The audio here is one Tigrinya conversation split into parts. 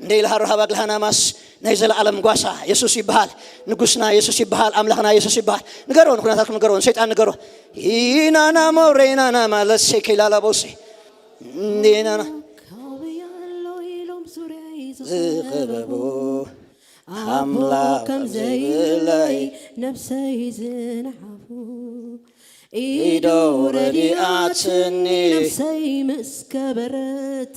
እንደ ኢልሃ ረሃባ ግልሃና ማስ ናይ ዘለኣለም ጓሳ የሱስ ይበሃል። ንጉስና የሱስ ይበሃል። ኣምላኽና የሱስ ይበሃል። ንገርዎ፣ ንኩነታትኩም ንገርዎ፣ ንሰይጣን ንገርዎ። ኢናና ሞሬናና ማለት ሴኬላላ ቦሴ እንዴናና ካብ ያለው ኢሎም ዙሪያ ዝኸበቡ ኣምላኽ ከም ዘይብለይ ነብሰይ ዝነሓፉ ኢዶ ረዲኣትኒ ነብሰይ ምስ ከበረት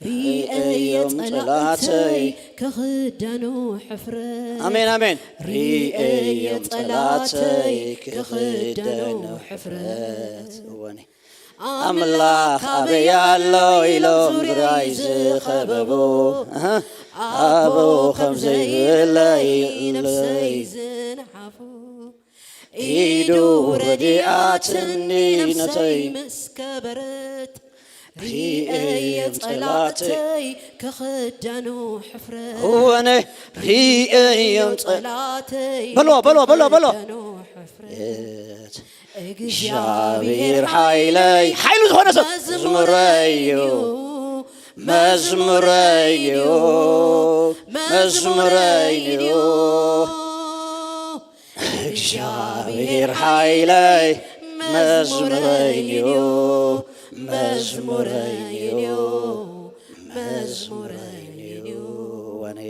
ርእየዮም ጸላእተይ ክኽደኑ ሕፍረት ኣሜን ኣሜን። ርእየዮም ጸላእተይ ክኽደኑ ሕፍረት እወኒ ኣምላኽ ኣበይ ኣሎ ኢሎም ዙሪያይ ዝኸበቡ ኣቦ ከም ዘይብለይ ነብሰይ ዝነሓፉ ኢዱ ረዲኣትኒ ነብሰይ ምስ ከበረት ርእየዮም ጸላእተይ ክኽደኑ ሕፍረት እወነ ርእየዮም ጸላእተይ በሎ በሎ በሎ በሎ ክኽደኑ ሕፍረት እግዚኣብሔር ሓይለይ ሓይሉ ዝኾነ ሰብ መዝሙረይ እዩ መዝሙረይ እዩ መዝሙረይ እዩ እግዚኣብሔር ሓይለይ መዝሙረይ እዩ መዝሙረይ እዩ መዝሙረይ እዩ ወኔ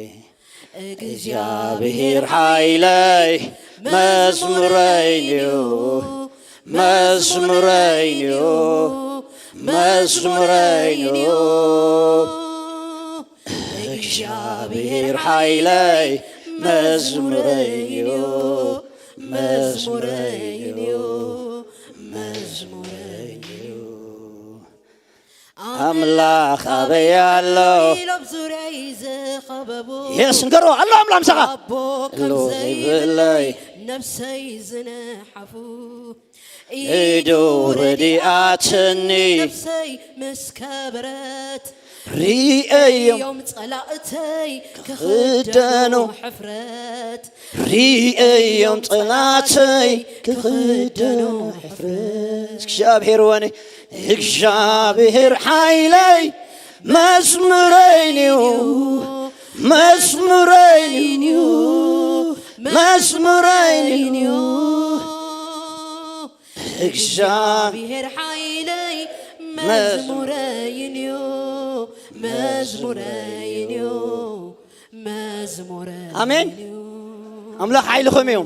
እግዚኣብሔር ሓይለይ መዝሙረይ እዩ መዝሙረይ እዩ መዝሙረይ እዩ እግዚኣብሔር ሓይለይ መዝሙረይ እዩ መዝሙረይ እዩ መዝሙረይ እዩ ኣምላኽ ኣበይ ኣሎ ኢሎም ዙሪያይ ዝኸበቡ የስ ንገሮ ኣሎ ኣምላኽ ምሳኻ ኣቦ ኣሎ ከም ዘይብለይ ዘይብለይ ነብሰይ ዝነሓፉ ኢዱ ረዲኣትኒ ነብሰይ ምስ ከበረት ርእየዮም ዮም ጸላእተይ ክኽደኑ ክኽደኑ ሕፍረት ርእየዮም ጸላእተይ ክኽደኑ ሕፍረት እግዚኣብሔር ወኒ እግዚኣብሔር ሓይለይ መዝሙረይንዩ መዝሙረይንዩ መዝሙረይንዩ እግዚኣብሔር ሓይለይ መዝሙረይንዩ መዝሙረይንዩ መዝሙረ ኣሜን። ኣምላኽ ሓይልኹም እዩ።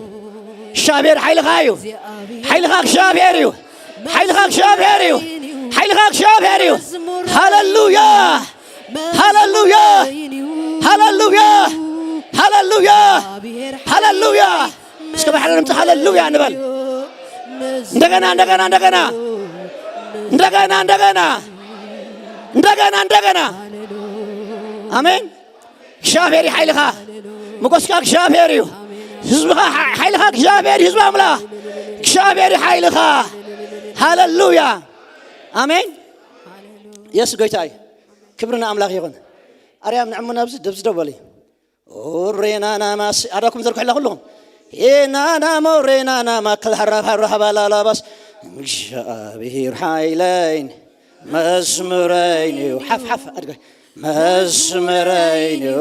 እግዚኣብሔር ሓይልኻ እዩ። ሓይልኻ እግዚኣብሔር እዩ። ሓይልኻ እግዚኣብሔር እዩ። ሓይልኻ እግዚኣብሔር እዩ። ሃሌሉያ፣ ሃሌሉያ፣ ሃሌሉያ፣ ሃሌሉያ፣ ሃሌሉያ። እስከ ብሓደ ድምፂ ሃሌሉያ ንበል። እንደገና፣ እንደገና፣ እንደገና፣ እንደገና፣ እንደገና፣ እንደገና፣ እንደገና። ኣሜን። እግዚኣብሔር እዩ ሓይልኻ። ሞገስካ እግዚኣብሔር እዩ። ህዝብኻ ሓ-፣ ሓይልኻ እግዚኣብሔር እዩ። ህዝቢ ኣምላኽ እግዚኣብሔር እዩ ሓይልኻ። ሃሌሉያ። ኣሜን። የሱስ ጎይታ እዩ። ክብሪ ንኣምላኽ ይኹን። ኣርያም ንዕሙና ኣብዚ ደብዚ ደው በሉ። ኦሬናናማስ ኣዳኩም ዘርግሑላ ኩልኹም። ኤናናሞ ሬናናማ ከልሃራብ ሃራሃባ ላላባስ እግዚኣብሔር ሓይለይን መዝሙረይን እዩ። ሓፍ ሓፍ ኣድገ መዝሙረይን እዩ።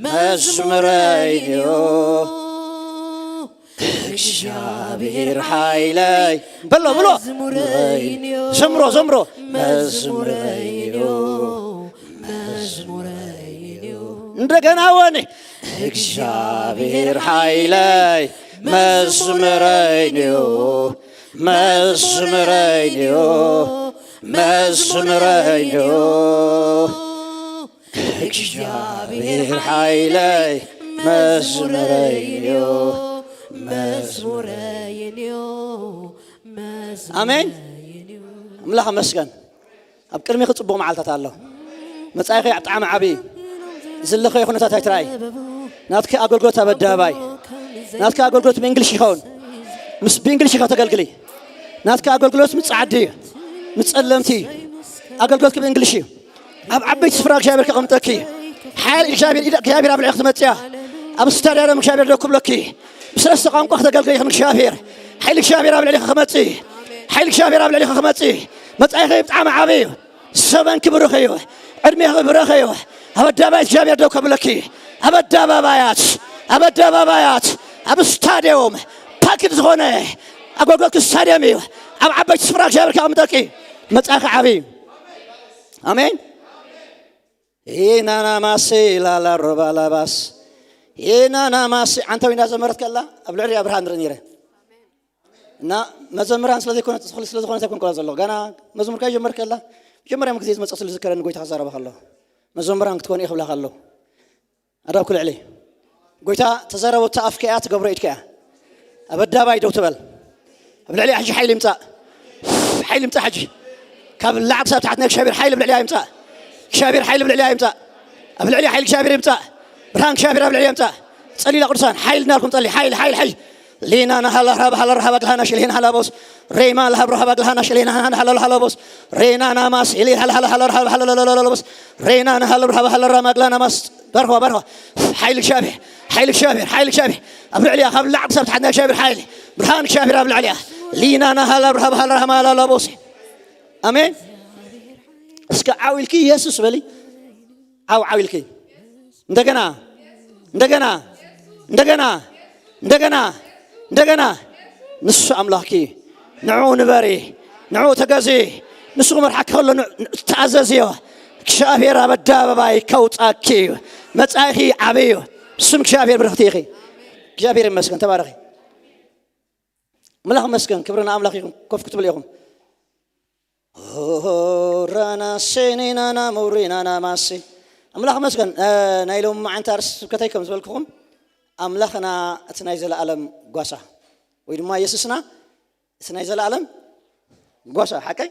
መዝሙረይን እዩ። እግዚኣብሔር ሓይለይ በሎ፣ በሎ። መዝሙረይን እዩ። ዘምሮ፣ ዘምሮ። መዝሙረይን እዩ። መዝሙረይን እዩ። እንደገና ወኒ። እግዚኣብሔር ሓይለይ መዝሙረይን እዩ። መዝሙረይን እዩ። መዝሙረይን እዩ። እግዚኣብሔር ሓይለይ መዝሙረይን እዩ። መዝሙረይን እዩ። ኣሜን። ኣምላኽ ኣመስገን። ኣብ ቅድሚኺ ጽቡቕ መዓልታት ኣሎ። መጻኢኺ ብጣዕሚ ዓቢ እዩ። ዘለኸዮ ኩነታት ኣይትረኣይ። ናትኪ ኣገልግሎት ኣብ ኣደባባይ። ናትኪ ኣገልግሎት ብእንግሊሽ ይኸውን። ምስ ብእንግሊሽ ኢኻ ተገልግሊ። ናትኪ ኣገልግሎት ምስ ጻዕዲ እዩ። ምስ ጸለምቲ እዩ። ኣገልግሎትኪ ብእንግሊሽ እዩ። ኣብ ዓበይቲ ስፍራ እግዚኣብሔር ከቐምጠኪ። ሓይል እግዚኣብሔር፣ ኢድ እግዚኣብሔር ኣብ ልዕሊ ክትመጽያ። ኣብ ስታድያም እግዚኣብሔር ደው ክብለኪ። ብሰለስተ ቋንቋ ክተገልግሊ ኢኺ እግዚኣብሔር። ሓይል እግዚኣብሔር ኣብ ልዕሊኺ ክመጽእ። ሓይል እግዚኣብሔር ኣብ ልዕሊኺ ክመጽእ። መጻኢኺ ብጣዕሚ ዓቢ እዩ። ሰበንኪ ብሩኽ እዩ። ዕድሜኺ ብሩኽ እዩ። ኣብ ኣደባባያት እግዚኣብሔር ደው ከብለኪ። ኣብ ኣደባባያት ኣብ ኣደባባያት ኣብ ስታድዮም ፓክድ ዝኾነ ኣገልግሎት ስታድዮም እዩ። ኣብ ዓበይቲ ስፍራ እግዚኣብሔር ከቐምጠኪ። መጻኺ ዓብዪ እዩ። ኣሜን። ኢናና ማሲ ላላ ሮባ ላባስ ኢናና ማሲ። ዓንተው እንዳዘመረት ከላ ኣብ ልዕሊ ኣብርሃ ንርኢ ነይረ። እና መዘምራን ስለ ዘይኮነ ስለ ዝኾነ ኣይኮን ከላ ዘሎ ገና መዝሙር ከይጀመር ከላ መጀመርያ ግዜ ዝመጸ ስለ ዝከረን ጎይታ ክዛረባ ከሎ መዘምራን ክትኮን ይኽብላ ከሎ ኣዳብ ክልዕሊ ጎይታ ተዛረቦ። እታ ኣፍከያ ትገብሮ ኢድከያ ኣብ ኣዳባይ ደው ትበል። ኣብ ልዕሊ ሕጂ ሓይሊ ይምጻእ። ሓይሊ ይምጻእ ሕጂ ካብ ላዕሊ ክሳብ ታሕቲ ናይ እግዚኣብሔር ሓይሊ ኣብ ልዕሊያ ይምጻእ። እግዚኣብሔር ሓይሊ ኣብ ልዕሊያ ይምጻእ። ኣብ ልዕሊ ሓይሊ እግዚኣብሔር ይምጻእ። ብርሃን እግዚኣብሔር ኣብ ልዕሊያ ይምጻእ። ጸሊላ ቅዱሳን ሓይሊ እናልኩም ጸሊ ሓይሊ ሓይሊ ሓይሊ ሊና ናሃላ ራብ ሃላ ራሃባ ግልሃና ሽሌና ሃላ ቦስ ሬማ ለሃብ ራሃባ ግልሃና ሽሌና ሃላ ሃላ ሃላ ቦስ ሬና ናማስ ኢሊ ሃላ ሃላ ሃላ ራሃባ ሃላ ሃላ ሃላ ቦስ ሬና ናሃላ ራሃባ ሃላ ራማ ግልሃና ማስ በርሆ በርሆ ሓይሊ እግዚኣብሔር ሓይሊ እግዚኣብሔር ሓይሊ እግዚኣብሔር ኣብ ልዕሊያ ካብ ላዕሊ ክሳብ ታሕቲ ናይ እግዚኣብሔር ሓይሊ ብርሃን እግዚኣብሔር ኣብ ልዕሊያ ሊና ናሃላ ራሃባ ሃላ ራሃማ ሃላ ሃላ ቦስ። ኣሜን። እስከ ዓው ኢልኪ ኢየሱስ በሊ። ዓው ዓው ኢልኪ እንደገና እንደገና እንደገና እንደገና እንደገና ንሱ ኣምላኽኪ እዩ። ንዕኡ ንበሪ፣ ንዕኡ ተገዚ። ንሱ ክመርሓኪ ከሎ ንዕ- ተኣዘዝዮ። እግዚኣብሔር ኣብ ኣደባባይ ከውጻኪ እዩ። መጻኢኺ ዓብዪ እዩ። ስም እግዚኣብሔር ብርኽቲ ኢኺ። እግዚኣብሔር ይመስገን። ተባረኺ። ኣምላኽ ይመስገን። ክብሪ ንኣምላኽ ይኹን። ኮፍ ክትብሉ ኢኹም። ሆራና ሴኔናና ሞሬናና ማሴ ኣምላኽ መስገን። እ፣ ናይ ሎም መዓንታ ርስ ስብከተይ ከም ዝበልክኹም ኣምላኽና እቲ ናይ ዘለኣለም ጓሳ ወይ ድማ የሱስና እቲ ናይ ዘለኣለም ጓሳ ሓቀይ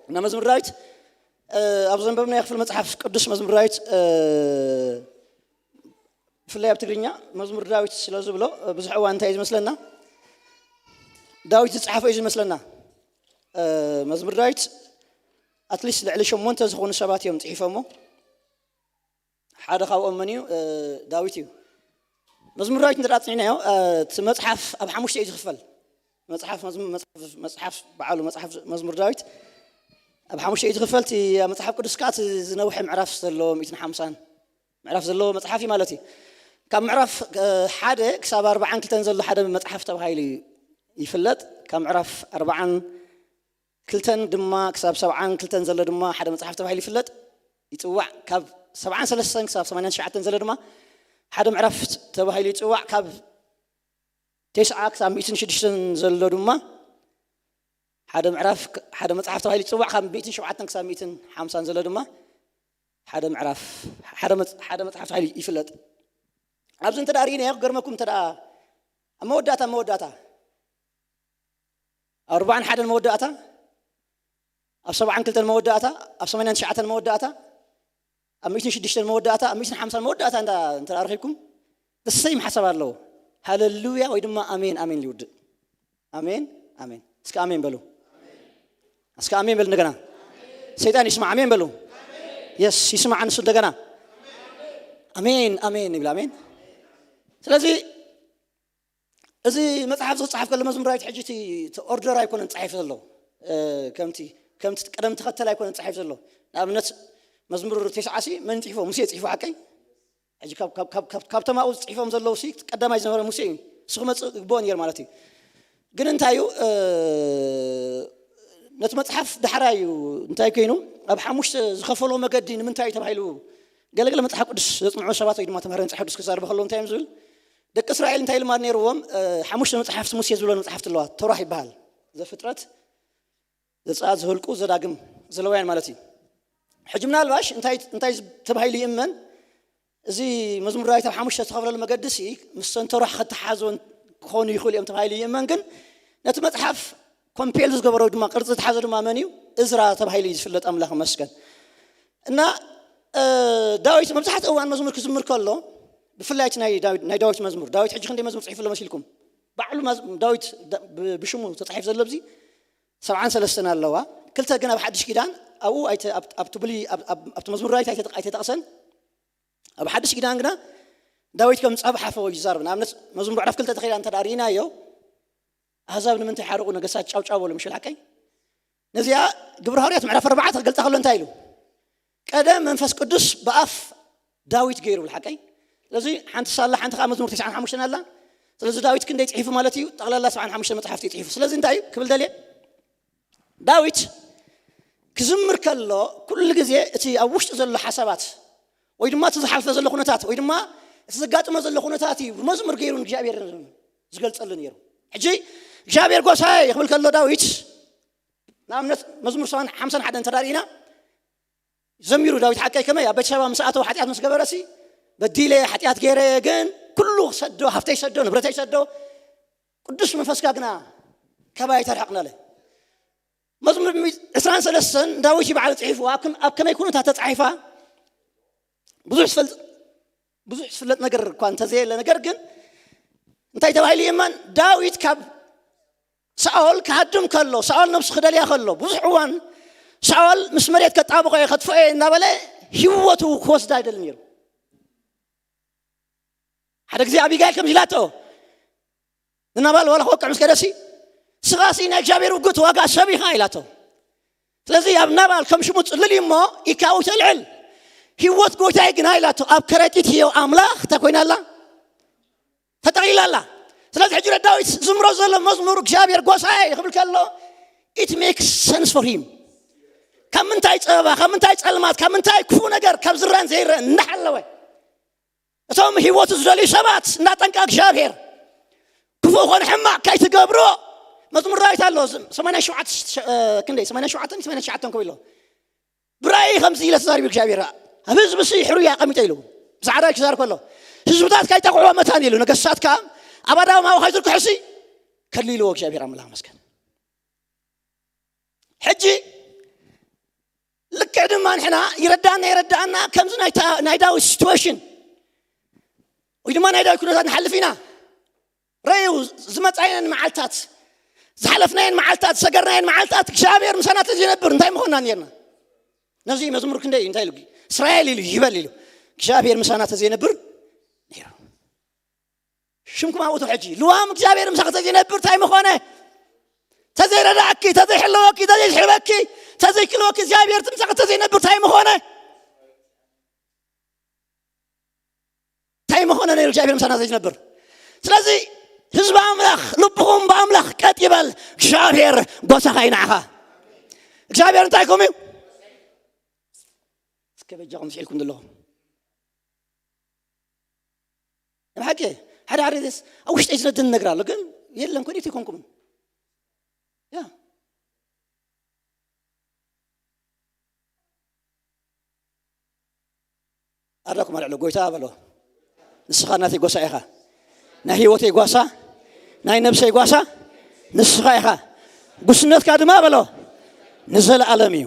እና መዝሙር ዳዊት፣ እ፣ ኣብ ዘንበብናዮ ክፍል መጽሓፍ ቅዱስ መዝሙር ዳዊት፣ እ፣ ብፍላይ ኣብ ትግርኛ መዝሙር ዳዊት ስለ ዝብሎ፣ እ፣ ብዙሕ እዋን እንታይ እዩ ዝመስለና? ዳዊት ዝጸሓፎ እዩ ዝመስለና። እ፣ መዝሙር ዳዊት ኣትሊስት ልዕሊ ሸሞንተ ዝኾኑ ሰባት እዮም ጽሒፎሞ። ሓደ ካብኦም መን እዩ? እ፣ ዳዊት እዩ። መዝሙር ዳዊት እንተ ደኣ ኣጽኒዕናዮ፣ እ፣ እቲ መጽሓፍ ኣብ ሓሙሽተ እዩ ዝኽፈል። መጽሓፍ መዝሙ-፣ መጽሓፍ፣ መጽሓፍ በዓሉ መጽሓፍ መዝሙር ዳዊት ኣብ ሓሙሽተ እዩ ዝኽፈል። እቲ ኣብ መጽሓፍ ቅዱስ ከኣ እቲ ዝነውሐ ምዕራፍ ዘለዎ ሚእትን ሓምሳን ምዕራፍ ዘለዎ መጽሓፍ እዩ ማለት እዩ። ካብ ምዕራፍ፣ እ፣ ሓደ ክሳብ ኣርባዓን ክልተን ዘሎ ሓደ መጽሓፍ ተባሂሉ ይፍለጥ። ካብ ምዕራፍ ኣርባዓን ክልተን ድማ ክሳብ ሰብዓን ክልተን ዘሎ ድማ ሓደ መጽሓፍ ተባሂሉ ይፍለጥ፣ ይጽዋዕ። ካብ ሰብዓን ሰለስተን ክሳብ ሰማንያን ትሽዓተን ዘሎ ድማ ሓደ ምዕራፍ ተባሂሉ ይጽዋዕ። ካብ ተስዓ ክሳብ ሚእትን ሽዱሽተን ዘሎ ድማ ሓደ ምዕራፍ፣ ሓደ መጽሓፍ ተባሂሉ ይጽዋዕ። ካብ ሚእትን ሸውዓተን ክሳብ ሚእትን ሓምሳን ዘሎ ድማ ሓደ ምዕራፍ፣ ሓደ መጽ-፣ ሓደ መጽሓፍ ተባሂሉ ይፍለጥ። ኣብዚ እንተ ደኣ ርኢናዮ ክገርመኩም፣ እንተ ደኣ ኣብ መወዳእታ፣ መወዳእታ፣ ኣብ ኣርባዓን ሓደን መወዳእታ፣ ኣብ ሰብዓን ክልተን መወዳእታ፣ ኣብ ሰማንያን ትሽዓተን መወዳእታ፣ ኣብ ሚእትን ሽዱሽተን መወዳእታ፣ ኣብ ሚእትን ሓምሳን መወዳእታ እንዳ-፣ እንተ ደኣ ረኺብኩም፣ the same ሓሳብ ኣለዎ። ሃለሉያ ወይ ድማ ኣሜን፣ ኣሜን ይውድእ። ኣሜን፣ ኣሜን። እስከ ኣሜን በሉ። እስከ ኣሜን በሉ እንደገና። ሰይጣን ይስማዕ፣ ኣሜን በሉ። የስ፣ ይስማዕ ንሱ እንደገና። ኣሜን፣ ኣሜን ይብል፣ ኣሜን። ስለዚ እዚ መጽሓፍ ዝጸሓፍ ከሎ መዝሙር ዳዊት ሕጂ እቲ፣ እቲ ኦርደር ኣይኮነን ጻሒፉ ዘሎ። እ፣ ከምቲ፣ ከምቲ ቀደም ተኸተል ኣይኮነን ጻሒፉ ዘሎ። ንኣብነት መዝሙር ተስዓ ሲ መን ጽሒፎ? ሙሴ ጽሒፎ ሓቀይ? ሕጂ ካብ፣ ካብ፣ ካብ፣ ካብ፣ ካብቶም ኣብኡ ጽሒፎም ዘለዉ ሲ ቀዳማይ ዝነበረ ሙሴ እዩ። እሱ ክመጽእ ይግብኦ ነይሩ ማለት እዩ። ግን እንታይ እዩ፣ እ፣ ነቲ መጽሓፍ ዳሕራይ እዩ እንታይ ኮይኑ ኣብ ሓሙሽተ ዝኸፈሎ መገዲ ንምንታይ እዩ ተባሂሉ? ገለገለ መጽሓፍ ቅዱስ ዘጽንዑ ሰባት ወይ ድማ ተምሃሮ መጽሓፍ ቅዱስ ክዛረቡ ከለዉ እንታይ እዮም ዝብል? ደቂ እስራኤል እንታይ ልማድ ነይርዎም? እ፣ ሓሙሽተ መጽሓፍቲ ሙሴ ዝብለን መጽሓፍቲ ኣለዋ። ቶራህ ይበሃል። ዘፍጥረት፣ ዘጸኣት፣ ዘኍልቁ፣ ዘዳግም፣ ዘለዋውያን ማለት እዩ። ሕጂ ምናልባሽ እንታይ፣ እንታይ ተባሂሉ ይእመን? እዚ መዝሙር ዳዊት ኣብ ሓሙሽተ ዝተኸፍለሉ መገዲ ሲ ምስ ሰንተሮ ከተሓዝወን ክኾኑ ይኽእሉ እዮም ተባሂሉ ይእመን። ግን ነቲ መጽሓፍ ኮምፔል ዝገበሮ ድማ ቅርጺ ዝሓዘ ድማ መን እዩ? እዝራ ተባሂሉ እዩ ዝፍለጥ። ኣምላኽ ይመስገን። እና፣ እ፣ ዳዊት መብዛሕትኡ እዋን መዝሙር ክዝምር ከሎ፣ ብፍላይ እቲ ናይ ዳዊት፣ ናይ ዳዊት መዝሙር፣ ዳዊት ሕጂ ክንደይ መዝሙር ጽሒፉ ኣሎ መሲልኩም? ባዕሉ መዝ-፣ ዳዊት ዳ-፣ ብ-፣ ብሽሙ ተጻሒፉ ዘሎ ኣብዚ ሰብዓን ሰለስተን ኣለዋ። ክልተ ግን ኣብ ሓድሽ ኪዳን ኣብኡ ኣይተ-፣ ኣብ-፣ ኣብቲ ብሉይ፣ ኣብ-፣ ኣብ-፣ ኣብቲ መዝሙር ዳዊት ኣይተ-፣ ኣይተጠቕሰን። ኣብ ሓድሽ ኪዳን ግና ዳዊት ከም ጸብሓ ፈወዩ ይዛረብ። ንኣብነት መዝሙር ምዕራፍ ክልተ ተኸኢላ እንተ ደኣ ርኢናዮ፣ ኣህዛብ ንምንታይ ሓረቑ፣ ነገስታት ጫውጫው በሉ፣ ምሽ ሓቀይ? ነዚኣ ግብሪ ሃዋርያት ምዕራፍ ኣርባዕተ ክገልጻ ከሎ እንታይ ኢሉ? ቀደም መንፈስ ቅዱስ ብኣፍ ዳዊት ገይሩ ብልሓቀይ። ስለዚ ሓንቲ ሳላ ሓንቲ ከዓ መዝሙር ተስዓን ሓሙሽተን ኣላ። ስለዚ ዳዊት ክንደይ ፅሒፉ ማለት እዩ? ጠቕላላ ሰብዓን ሓሙሽተ መፅሓፍቲ እዩ ፅሒፉ። ስለዚ እንታይ እዩ ክብል ደልየ? ዳዊት ክዝምር ከሎ ኩሉ ግዜ እቲ ኣብ ውሽጡ ዘሎ ሓሳባት ወይ ድማ እቲ ዝሓልፈ ዘሎ ኩነታት ወይ ድማ እቲ ዘጋጥሞ ዘሎ ኩነታት እዩ ብመዝሙር ገይሩ ንእግዚኣብሔር ዝገልጸሉ ነይሩ። ሕጂ እግዚኣብሔር ጎሳየ ክብል ከሎ ዳዊት ንኣብነት መዝሙር ሓምሳን ሓደን ተዳሪእና ዘሚሩ ዳዊት ሓቀይ ከመይ ኣብ ቤተሰባ ምስ ኣተው ሓጢኣት ምስ ገበረሲ በዲለ ሓጢኣት ገይረ ግን ኩሉ ሰዶ ሃፍተይ ሰዶ ንብረተይ ሰዶ ቅዱስ መንፈስካ ግና ካባይ ተርሕቕ እናለ መዝሙር ዕስራን ሰለስተን ዳዊት ይበዓል ጽሒፍዋ ኣብ ከመይ ኩነታት ተጻሒፋ ብዙሕ ዝፈልጥ ብዙሕ ዝፍለጥ ነገር እኳ እንተዘየለ ነገር ግን እንታይ ተባሂሉ የማን ዳዊት ካብ ሳኦል ክሃድም ከሎ ሳኦል ነብሱ ክደልያ ከሎ ብዙሕ እዋን ሳኦል ምስ መሬት ከጣብቆ እየ ከጥፍኦ እየ እናበለ ህይወቱ ክወስዳ ይደሊ ነይሩ ሓደ ግዜ ኣቢጋይል ከምዚ ኢላቶ ንናባል ዋላ ክወቅዕ ምስ ከደሲ ስኻሲ ናይ እግዚኣብሔር ውግእ ተዋጋ ሰብ ኢኻ ኢላቶ ስለዚ ኣብ ናባል ከም ሽሙ ጽልል እዩ እሞ ኢካዊ ተልዕል ህይወት ጎይታይ ግና ኢላቶ ኣብ ከረጢት ህየው ኣምላኽ እንታይ ኮይና ኣላ ተጠቕሊላ ኣላ ስለዚ ሕጂ ዳዊት ዝምሮ ዘሎ መዝሙር እግዚኣብሔር ጎሳየ ክብል ከሎ it makes sense for him ካብ ምንታይ ፀበባ ካብ ምንታይ ፀልማት ካብ ምንታይ ክፉ ነገር ካብ ዝረን ዘይረን እናሓለወ እቶም ህይወቱ ዝደልዩ ሰባት እናጠንቀ እግዚኣብሔር ክፉ ኾነ ሕማቕ ከይትገብሮ መዝሙር ዳዊት ኣሎ ሰማንያ ሸውዓተ ክንደይ ሰማንያ ሸውዓተ ሰማንያ ሸውዓተ ክብሎ ብራእይ ከምዚ ኢለ ተዛሪቡ እግዚኣብሔር ኣብ ህዝቢ ሲ ሕሩይ ኣቐሚጠ ኢሉ ብዛዕባ ዳዊት ክዛር ከሎ ህዝብታት ካይጠቕዕዎ መታን ኢሉ ነገስታት ከዓ ኣብ ኣዳማዊ ካይዝርክሑ ሲ ከሊልዎ እግዚኣብሔር ኣምላኽ መስገን ሕጂ ልክዕ ድማ ንሕና ይረዳና ይረዳና ከምዚ ናይ ዳዊት ሲትዌሽን ወይ ድማ ናይ ዳዊት ኩነታት ንሓልፍ ኢና ረዩ ዝመፃየን መዓልታት ዝሓለፍናየን መዓልታት ዝሰገርናየን መዓልታት እግዚኣብሔር ምሳና ተዘይነብር እንታይ ምኾንና ነርና ነዚ መዝሙር ክንደይ እንታይ ኢሉ እስራኤል ኢሉ ይበል ኢሉ እግዚኣብሔር ምሳና ተዘይነብር ነይሩ ሽምኩም ኣብኡ ሕጂ ልዋም እግዚኣብሔር ምሳኺ ተዘይነብር እንታይ ምኾነ ተዘይረዳእኪ ተዘይሕለወኪ ተዘይስሕበኪ ተዘይክልወኪ እግዚኣብሔር ትምሳኺ ተዘይነብር እንታይ ምኾነ እንታይ ምኾነ ነይሩ እግዚኣብሔር ምሳና ዘይትነብር ስለዚ ህዝቢ ኣምላኽ ልብኹም ብኣምላኽ ቀጥ ይበል እግዚኣብሔር ጎሳኻ ይንዓኻ እግዚኣብሔር እንታይ ኮም እዩ እስከ በጃኹም ስሒልኩም ዘለኹም ንብሓቂ ሓደ ሓደ ስ ኣብ ውሽጠይ ዝነድን ነገር ኣሎ ግን የለን ኮዲት ይኮንኩም ያ ኣዳኩም ኣልዕሎ ጎይታ በሎ ንስኻ ናተይ ጓሳ ኢኻ ናይ ህይወተይ ጓሳ ናይ ነብሰይ ጓሳ ንስኻ ኢኻ ጉስነትካ ድማ በሎ ንዘለኣለም እዩ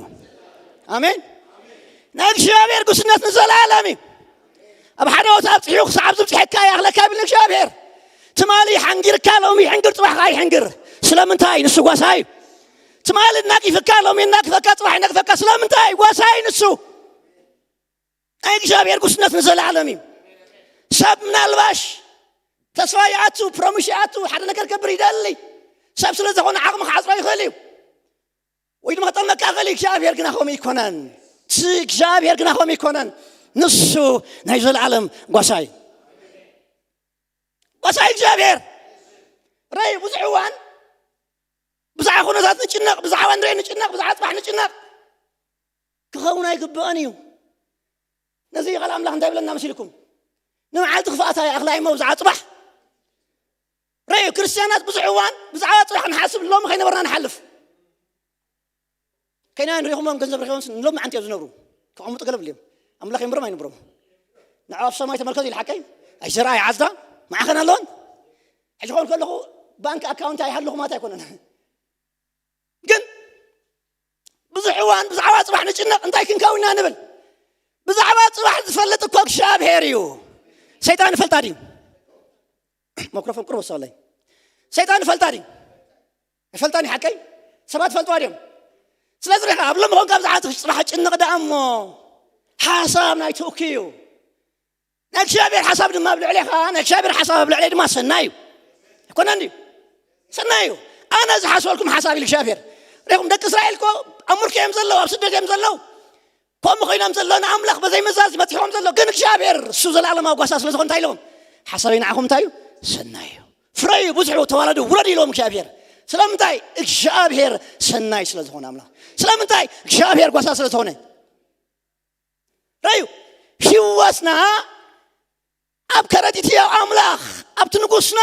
ኣሜን ናይ እግዚኣብሔር ጉስነት ንዘለኣለም እዩ ኣብ ሓደ ቦታ ኣብፅሑ ክሳብ ዝብፅሐካ ይኣኽለካ ብል እግዚኣብሔር ትማሊ ሓንጊርካ ሎሚ ይሕንግር ፅባሕካ ይሕንግር ስለምንታይ ንሱ ጓሳ እዩ ትማሊ እናቂፍካ ሎሚ እናቅፈካ ፅባሕ ይነቅፈካ ስለምንታይ ጓሳ እዩ ንሱ ናይ እግዚኣብሔር ጉስነት ንዘለዓለም እዩ ሰብ ምናልባሽ ተስፋ ይኣቱ ፕሮሚስ ይኣቱ ሓደ ነገር ገብር ይደሊ ሰብ ስለ ዝኾነ ዓቕሚ ክዓፅሮ ይኽእል እዩ ወይ ድማ ክጠመካ ይኽእል እዩ እግዚኣብሔር ግና ከምኡ ይኮነን እግዚኣብሔር ግና ከምኡ ይኮነን ንሱ ናይ ዘለዓለም ጓሳ እዩ ጓሳ እግዚኣብሔር ረይ ብዙሕ እዋን ብዛዕባ ኩነታት ንጭነቕ ብዛዕባ ንርኢ ንጭነቕ ብዛዕባ ፅባሕ ንጭነቕ ክኸውን ኣይግብኦን እዩ ነዚ ቃል ኣምላኽ እንታይ ብለና መሲልኩም ንመዓልቲ ክፍኣታ ይኣኽላ እሞ ብዛዕባ ፅባሕ ረዩ ክርስትያናት ብዙሕ እዋን ብዛዕባ ፅባሕ ክንሓስብ ሎሚ ከይነበርና ንሓልፍ ከይና ንሪኹሞም ገንዘብ ረኪቦም ንሎም መዓንቲ እዮም ዝነብሩ ከቐምጡ ገለብ እዮም ኣምላኽ የንብሮም ኣይንብሮም ንዕዋፍ ሰማይ ተመልከቱ ኢሉ ሓቀይ ኣይዘርኣ ይዓዝዳ መዓኸን ኣለዎን ሕጂ ኸውን ከለኹ ባንክ ኣካውንት ኣይሃለኹ ማለት ኣይኮነን ግን ብዙሕ እዋን ብዛዕባ ፅባሕ ንጭነቕ እንታይ ክንከው ኢና ንብል ብዛዕባ ፅባሕ ዝፈልጥ እኮ እግዚኣብሔር እዩ ሰይጣን ይፈልጣ ድዩ ማክሮፎን ቅርብ ወሰለይ ሰይጣን ይፈልጣ ድዩ ይፈልጣን ሓቀይ ሰባት ፈልጥዋ ድዮም ስለዚ ሪኻ ኣብ ሎም ኾንካ ብዛዕባ ፅባሕ ጭንቕ ደኣ እሞ ሓሳብ ናይ ትእኪ እዩ ናይ እግዚኣብሔር ሓሳብ ድማ ኣብ ልዕሌኻ ናይ እግዚኣብሔር ሓሳብ ኣብ ልዕለይ ድማ ሰናይ እዩ ኣይኮነን ድዩ ሰናይ እዩ ኣነ ዝሓስበልኩም ሓሳብ ኢሉ እግዚኣብሔር ሪኹም ደቂ እስራኤል እኮ ኣብ ሙልኪ እዮም ዘለዉ ኣብ ስደት እዮም ዘለዉ ከምኡ ኮይኖም ዘለዉ ንኣምላኽ በዘይ መዛዝ መጺሖም ዘሎ ግን እግዚኣብሔር እሱ ዘለኣለማዊ ጓሳ ስለ ዝኾነ እንታይ ኢሎም ሓሳበይ ንዓኹም እንታይ እዩ ሰናይ እዩ ፍረዩ ብዙሑ ተዋለዱ ውረድ ኢሎም እግዚኣብሔር ስለምንታይ እግዚኣብሔር ሰናይ ስለ ዝኾነ ኣምላኽ ስለምንታይ እግዚኣብሔር ጓሳ ስለ ዝኾነ ረዩ ህይወትና ኣብ ከረዲት ህያው ኣምላኽ ኣብቲ ንጉስና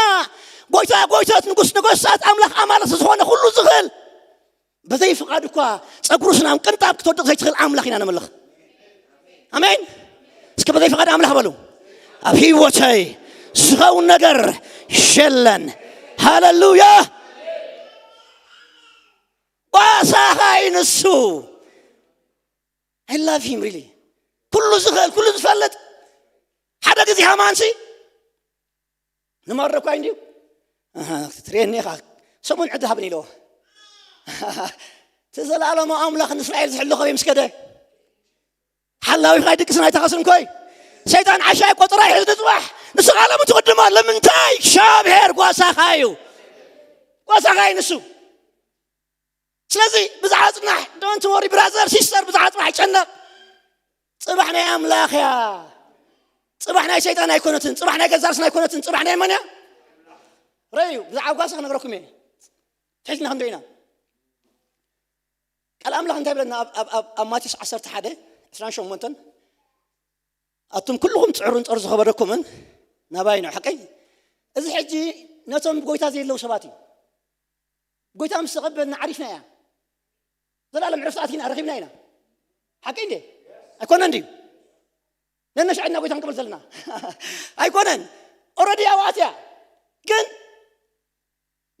ጎይታ ጎይታት ንጉስ ነገስታት ኣምላኽ ኣማልኽ ዝኾነ ኩሉ ዝኽእል በዘይ ፍቓድ እኳ ጸጉሩ ስናም ቅንጣብ ክትወድቕ ዘይትኽእል ኣምላኽ ኢና ነምልኽ ኣሜን እስከ በዘይ ፍቓድ ኣምላኽ በሉ ኣብ ህይወተይ ዝኸውን ነገር የለን ሃለሉያ ጓሳኻ እዩ ንሱ I love him really ኩሉ ዝኽእል ኩሉ ዝፈልጥ ሓደ ግዜ ሃማንሲ ንመረኳ እንዲዩ ትሬኒ ኢኻ ሰሙን ዕድ ሃብኒ ኢለዎ እቲ ዘለኣለማዊ ኣምላኽ ንእስራኤል ዝሕሉ ኸበይ ምስ ከደ ሓላዊኻ ይድቅስን ኣይተኸስን ኮይ ሰይጣን ዓሻ ቆጠራ ይሕዝ ንፅባሕ ንስኻ ሎም ትቕድማ ለምንታይ እግዚኣብሔር ጓሳኻ እዩ ጓሳኻ እዩ ንሱ ስለዚ ብዛዕባ ፅናሕ don't worry brother sister ብዛዕባ ፅናሕ ይጨነቕ ፅባሕ ናይ ኣምላኽ እያ ፅባሕ ናይ ሰይጣን ኣይኮነትን ፅባሕ ናይ ገዛርስና ኣይኮነትን ፅባሕ ናይ መን እያ ረዩ ብዛዕባ ጓሳ ክነግረኩም እየ ትሒዝና ክንዶ ኢና ቃል ኣምላኽ እንታይ ብለና ኣብ ማቴዎስ ዓሰርተ ሓደ ዕስራን ሸሞንተን ኣቱም ኩልኹም ፅዕሩን ፀሩ ዝኸበደኩምን ናባይ ነው ሓቀይ እዚ ሕጂ ነቶም ጎይታ ዘየለው ሰባት እዩ ጎይታ ምስ ተቐበልና ዓሪፍና እያ ዘላለም ዕረፍቲ ኣቲና ረኺብና ኢና ሓቂ እንዴ ኣይኮነ እንድዩ ነነሽዕና ጎይታ ክንቅበል ዘለና ኣይኮነን ኦረዲ ኣብኣት እያ ግን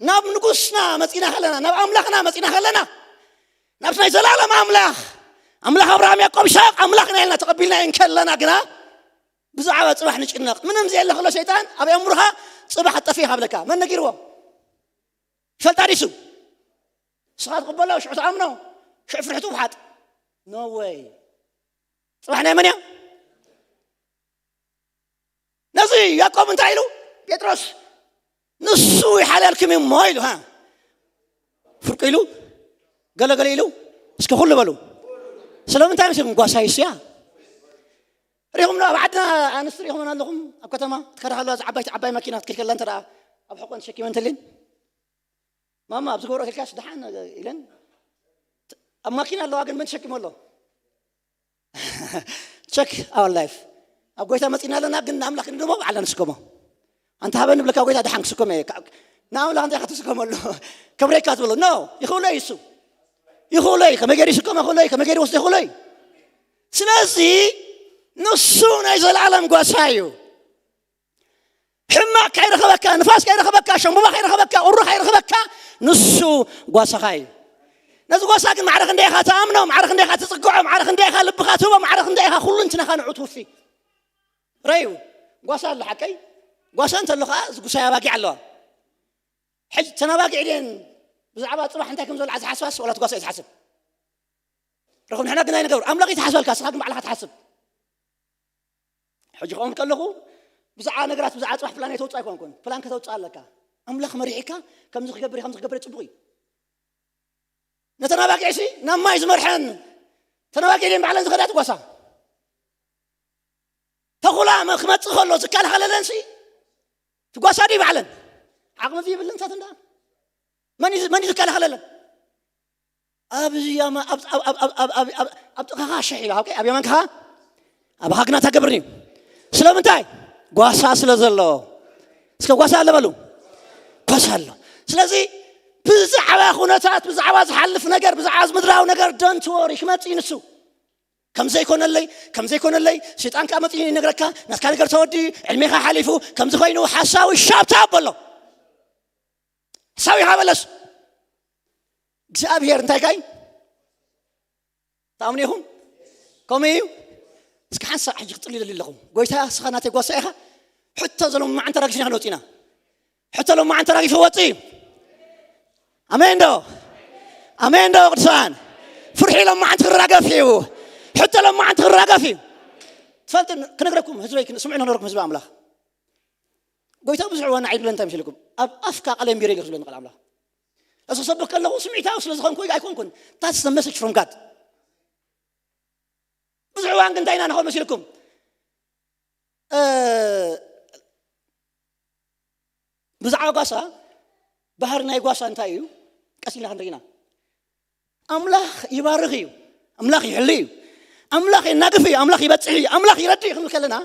ናብ ንጉስና መፂና ከለና ናብ ኣምላኽና መፂና ከለና ናብ ናይ ዘላለም ኣምላኽ ኣምላኽ ኣብርሃም ያቆብ ይስሐቅ ኣምላኽና ኢልና ተቐቢልና እንከለና ግና ብዛዕባ ፅባሕ ንጭነቕ ምንም ዘየለ ከሎ ሰይጣን ኣብ ኣእምሮኻ ፅባሕ ኣጠፊ ካብለካ መን ነጊርዎ ይፈልጣ ዲሱ ንስኻ ትቕበሎ ሽዑ ትኣምኖ ሽዑ ፍርሕቱ ውሓጥ no way ፅባሕ ናይ መን እያ ነዚ ያዕቆብ እንታይ ኢሉ ጴጥሮስ ንሱ ይሓልያልኩም እሞ ኢሉ ፍርቁ ኢሉ ገለገለ ኢሉ እስከ ኩሉ በሉ ስለምንታይ መሲልኩም ጓሳይ እሱ እያ ሪኹም ኣብ ዓድና ኣንስቲ ሪኹመን ኣለኹም ኣብ ከተማ ትከዳ ከለዋ ዓባይቲ ዓባይ መኪና ትክልከላ እንተ ኣብ ሕቆን ተሸኪመን ተልን ማማ ኣብዚ ገብሮ ከልካስ ደሓን ኢለን ኣብ ማኪና ኣለዋ ግን መን ተሸኪሞ ኣሎ check our life ኣብ ጎይታ መፂና ኣለና ግን ንኣምላኽ ክንድሞ ባዕልና ንስከሞ ኣንተ ሃበኒ ብለካ ጎይታ ደሓን ክስከሞ እየ ንኣምላኽ እንታይ ክትስከመሉ ከብረካ ትብሎ no ይኽእሎ እዩ እሱ ይኽእሎ እዩ ከመይ ገይሩ ይስከሞ ይኽእሎ እዩ ከመይ ገይሩ ወስዶ ይኽእሎ እዩ ስለዚ ንሱ ናይ ዘለዓለም ጓሳ እዩ ሕማቕ ከይረኸበካ ንፋስ ከይረኸበካ ሸምቡባ ከይረኸበካ ቁሪ ከይረኸበካ ንሱ ጓሳኻ እዩ ነዚ ጓሳ ግን ማዕረ ክንደይ ኢኻ ትኣምኖ ማዕረ ክንደይ ኢኻ ትፅግዖ ማዕረ ክንደይ ኢኻ ልብኻ ትህቦ ማዕረ ክንደይ ኢኻ ኩሉ እንትናኻ ንዑ ትውፊ ረዩ ጓሳ ኣሎ ሓቀይ ጓሳ እንተሎ ከዓ ዝጉሳይ ኣባጊዕ ኣለዋ ሕጂ ተናባጊዕ ድን ብዛዕባ ፅባሕ እንታይ ከም ዝበልዓ ዝሓስባስ ወላ ትጓሳ እዩ ዝሓስብ ረኹም ንሕና ግን ኣይነገሩ ኣምላኽ ይትሓስበልካ ስኻ ግን ባዕልኻ ትሓስብ ሕጂ ከምኡ ከለኹ ብዛዕባ ነገራት ብዛዕባ ፅባሕ ፕላን የተውፅእ ኣይኮንኩን ፕላን ከተውፅእ ኣለካ ኣምላኽ መሪሕካ ከምዚ ክገብር ከምዚ ክገብር ፅቡቅ እዩ ነተን ኣባጊዕሲ ናብ ማይ ዝመርሐን ተናባጊዕ ድን ባዕለን ዝኸዳ ትጓሳ ተኹላ ክመፅእ ከሎ ዝከላኸለለንሲ ትጓሳ ድዩ ባዕለን ዓቕሚ ዝይብልን እንታት እንዳ መን እዩ ዝከላኸለለን ኣብዚ ኣብ ጥቕኻ ሽሕ ኢሉ ኣብ የማንካ ኣብ ሃግና ተገብርኒ እዩ ስለምንታይ ጓሳ ስለ ዘሎ እስከ ጓሳ ኣለ በሉ ጓሳ ኣሎ ስለዚ ብዛዕባ ኩነታት ብዛዕባ ዝሓልፍ ነገር ብዛዕባ ምድራዊ ነገር don't worry ክመፅእ እዩ ንሱ ከም ዘይኮነለይ ከም ዘይኮነለይ ሰይጣን ከዓ መፅኡ ይነግረካ ናትካ ነገር ተወዲ ዕድሜኻ ሓሊፉ ከም ዝኾይኑ ሓሳዊ ሻብታ ኣበሎ ሓሳዊ ሃበለስ እግዚኣብሔር እንታይ ካይ ተኣምኑ ኢኹም ከምኡ እዩ እስኪ ሓንሳብ ሕጂ ክጥልዩ ደሊ ኣለኹም ጎይታ ስኻ ናተይ ጓሳ ኢኻ ሕቶ ዘለማዓን ተራጊፍና ክንወፅ ኢና ሕቶ ለማዓን ተራጊፉ ወፅ እዩ ኣሜን ዶ ኣሜን ዶ ቅዱሳን ፍርሒ ለማዓንቲ ክራገፍ እዩ ሕቶ ለማዓንቲ ክራገፍ እዩ ትፈልጥ ክነግረኩም ህዝበይ ስምዑ ክነግረኩም ህዝቢ ኣምላኽ ጎይታ ብዙሕ ዋና ዓይድለ እንታይ ምስልኩም ኣብ ኣፍካ ቃል ኣንቢረ ኢሉ ክብለኒ ቃል ኣምላኽ እሱ ሰብኽ ከለኹ ስምዒታዊ ስለ ዝኾንኩ ኣይኮንኩን that's the message from God ብዙሕ እዋን ግን እንታይ ኢና ንኸውን መሲልኩም? እ፣ ብዛዕባ ጓሳ፣ ባህሪ ናይ ጓሳ እንታይ እዩ? ቀስ ኢልና ክንርኢ ኢና። ኣምላኽ ይባርኽ እዩ፣ ኣምላኽ ይሕሊ እዩ፣ ኣምላኽ የናግፍ እዩ፣ ኣምላኽ ይበጽሕ እዩ፣ ኣምላኽ ይረድእ እዩ ክንብል ከለና፣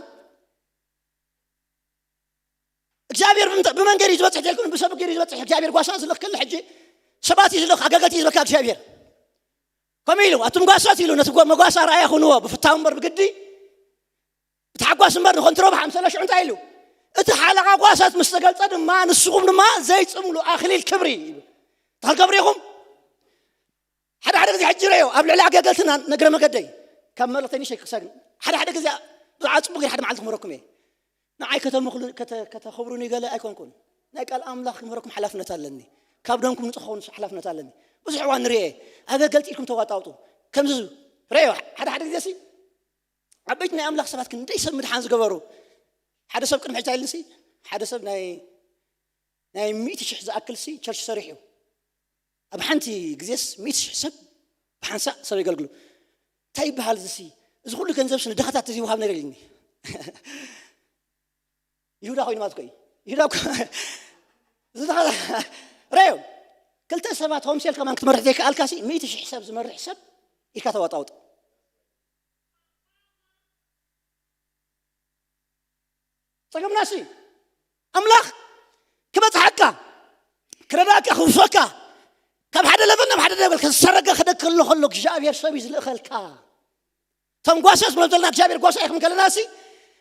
እግዚኣብሔር ብምንታይ፣ ብመን ገይሩ እዩ ዝበጽሕ ተልኩም? ብሰብ ገይሩ እዩ ዝበጽሕ። እግዚኣብሔር ጓሳ ዝልኽ ከሎ ሕጂ ሰባት እዩ ዝልኽ፣ ኣጋገልቲ እዩ ዝበካ እግዚኣብሔር። ከምኡ ኢሉ፣ ኣቱም ጓሳት ኢሉ፣ ነቲ ጓ-፣ መጓሳ ረኣያ ኩንዎ፣ ብፍታው እምበር ብግዲ፣ ብታሕጓስ እምበር ንኾንትሮባሕ ኣምሰለ ሽዑ እንታይ ኢሉ? እቲ ሓለቓ ጓሳት ምስ ተገልጸ ድማ፣ ንስኹም ድማ ዘይጽምሉ ኣኽሊል ክብሪ ይብል። እንታይ ክገብሩ ኢኹም? ሓደ ሓደ ግዜ ሕጂ ረዮ፣ ኣብ ልዕሊ ኣገልገልትና፣ እግረ መገደይ፣ ካብ መልእኽተይ ንእሽተይ ክሳግን፣ ሓደ ሓደ ግዜ ብዛዕባ ጽቡቕ ገይረ ሓደ መዓልቲ ክምህረኩም እየ። ንዓይ ከተምኽሉ-፣ ከተ-፣ ከተኽብሩኒ ገለ ኣይኮንኩን። ናይ ቃል ኣምላኽ ክምህረኩም ሓላፍነት ኣለኒ። ካብ ደምኩም ንጹህ ክኸውን ሓላፍነት ኣለኒ። ብዙሕ እዋን ንርኤ፣ ኣገልገልቲ ኢልኩም ተዋጣውጡ። ከምዚ ረዮ፣ ሓደ ሓደ ግዜ ሲ፣ ዓበይቲ ናይ ኣምላኽ ሰባት ክንደይ ሰብ ምድሓን ዝገበሩ። ሓደ ሰብ ቅድሚ ሕጂ ኣይልንሲ፣ ሓደ ሰብ ናይ፣ ናይ ሚእቲ ሽሕ ዝኣክል ሲ ቸርች ሰሪሑ እዩ። ኣብ ሓንቲ ግዜስ ሚእቲ ሽሕ ሰብ ብሓንሳእ ሰብ የገልግሉ። እንታይ ይበሃል እዚ ሲ? እዚ ኩሉ ገንዘብ ሲ ንድኻታት እዚ ይወሃብ ነይሩ ኢልኒ። ይሁዳ ኮይኑ ማለት እኮ እዩ። ይሁዳ እኮ እዚ ድኻ ረዮ። ክልተ ሰባት ሆምሴል ከማን ክትመርሕ ዘይከኣልካ ሲ ሚእቲ ሽሕ ሰብ ዝመርሕ ሰብ ኢልካ ተዋጣውጥ። ጸገምናሲ ኣምላኽ ክበጽሓካ፣ ክረዳእካ፣ ክውፈካ፣ ካብ ሓደ ለበል ናብ ሓደ ለበል ክሰረገ ክደ ከሎ ከሎ እግዚኣብሔር ሰብ እዩ ዝልእኸልካ። እቶም ጓሳ ዝብሎም ዘለና እግዚኣብሔር ጓሳ ኢኹም ከለናሲ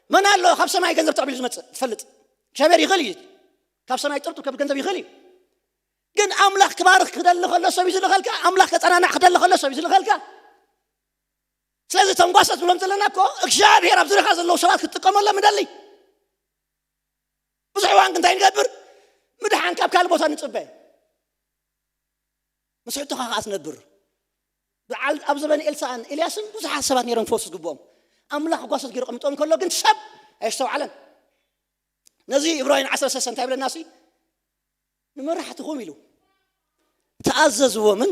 መን ኣሎ ካብ ሰማይ ገንዘብ ተቐቢሉ ዝመጽእ ትፈልጥ? እግዚኣብሔር ይኽእል እዩ። ካብ ሰማይ ጥርጡር ከብ ገንዘብ ይኽእል እዩ። ግን ኣምላኽ ክባርኽ ክደሊ ከሎ ሰብ እዩ ዝልእኸልካ። ኣምላኽ ከጸናናዕ ክደሊ ከሎ ሰብ እዩ ዝልእኸልካ። ስለዚ እቶም ጓሳ ዝብሎም ዘለና እኮ እግዚኣብሔር ኣብ ዙርያኻ ዘለዉ ሰባት ክትጥቀመሎም ይደሊ። ብዙሕ እዋን ግን እንታይ ንገብር? ምድሓን ካብ ካልእ ቦታ ንጽበ። ምስ ሕቶኻ ከኣ ትነብር። በዓል ኣብ ዘበን ኤልሳዕን ኤልያስን ብዙሓት ሰባት ነይሮም ክፈውሱ ዝግብኦም። ኣምላኽ ጓሶት ገይሩ ቀሚጦም ከሎ ግን ሰብ ኣየስተውዓለን። ነዚ ዕብራውያን ዓሰርተ ሰለስተ እንታይ ይብለና ሲ? ንመራሕትኹም ኢሉ ተኣዘዝዎምን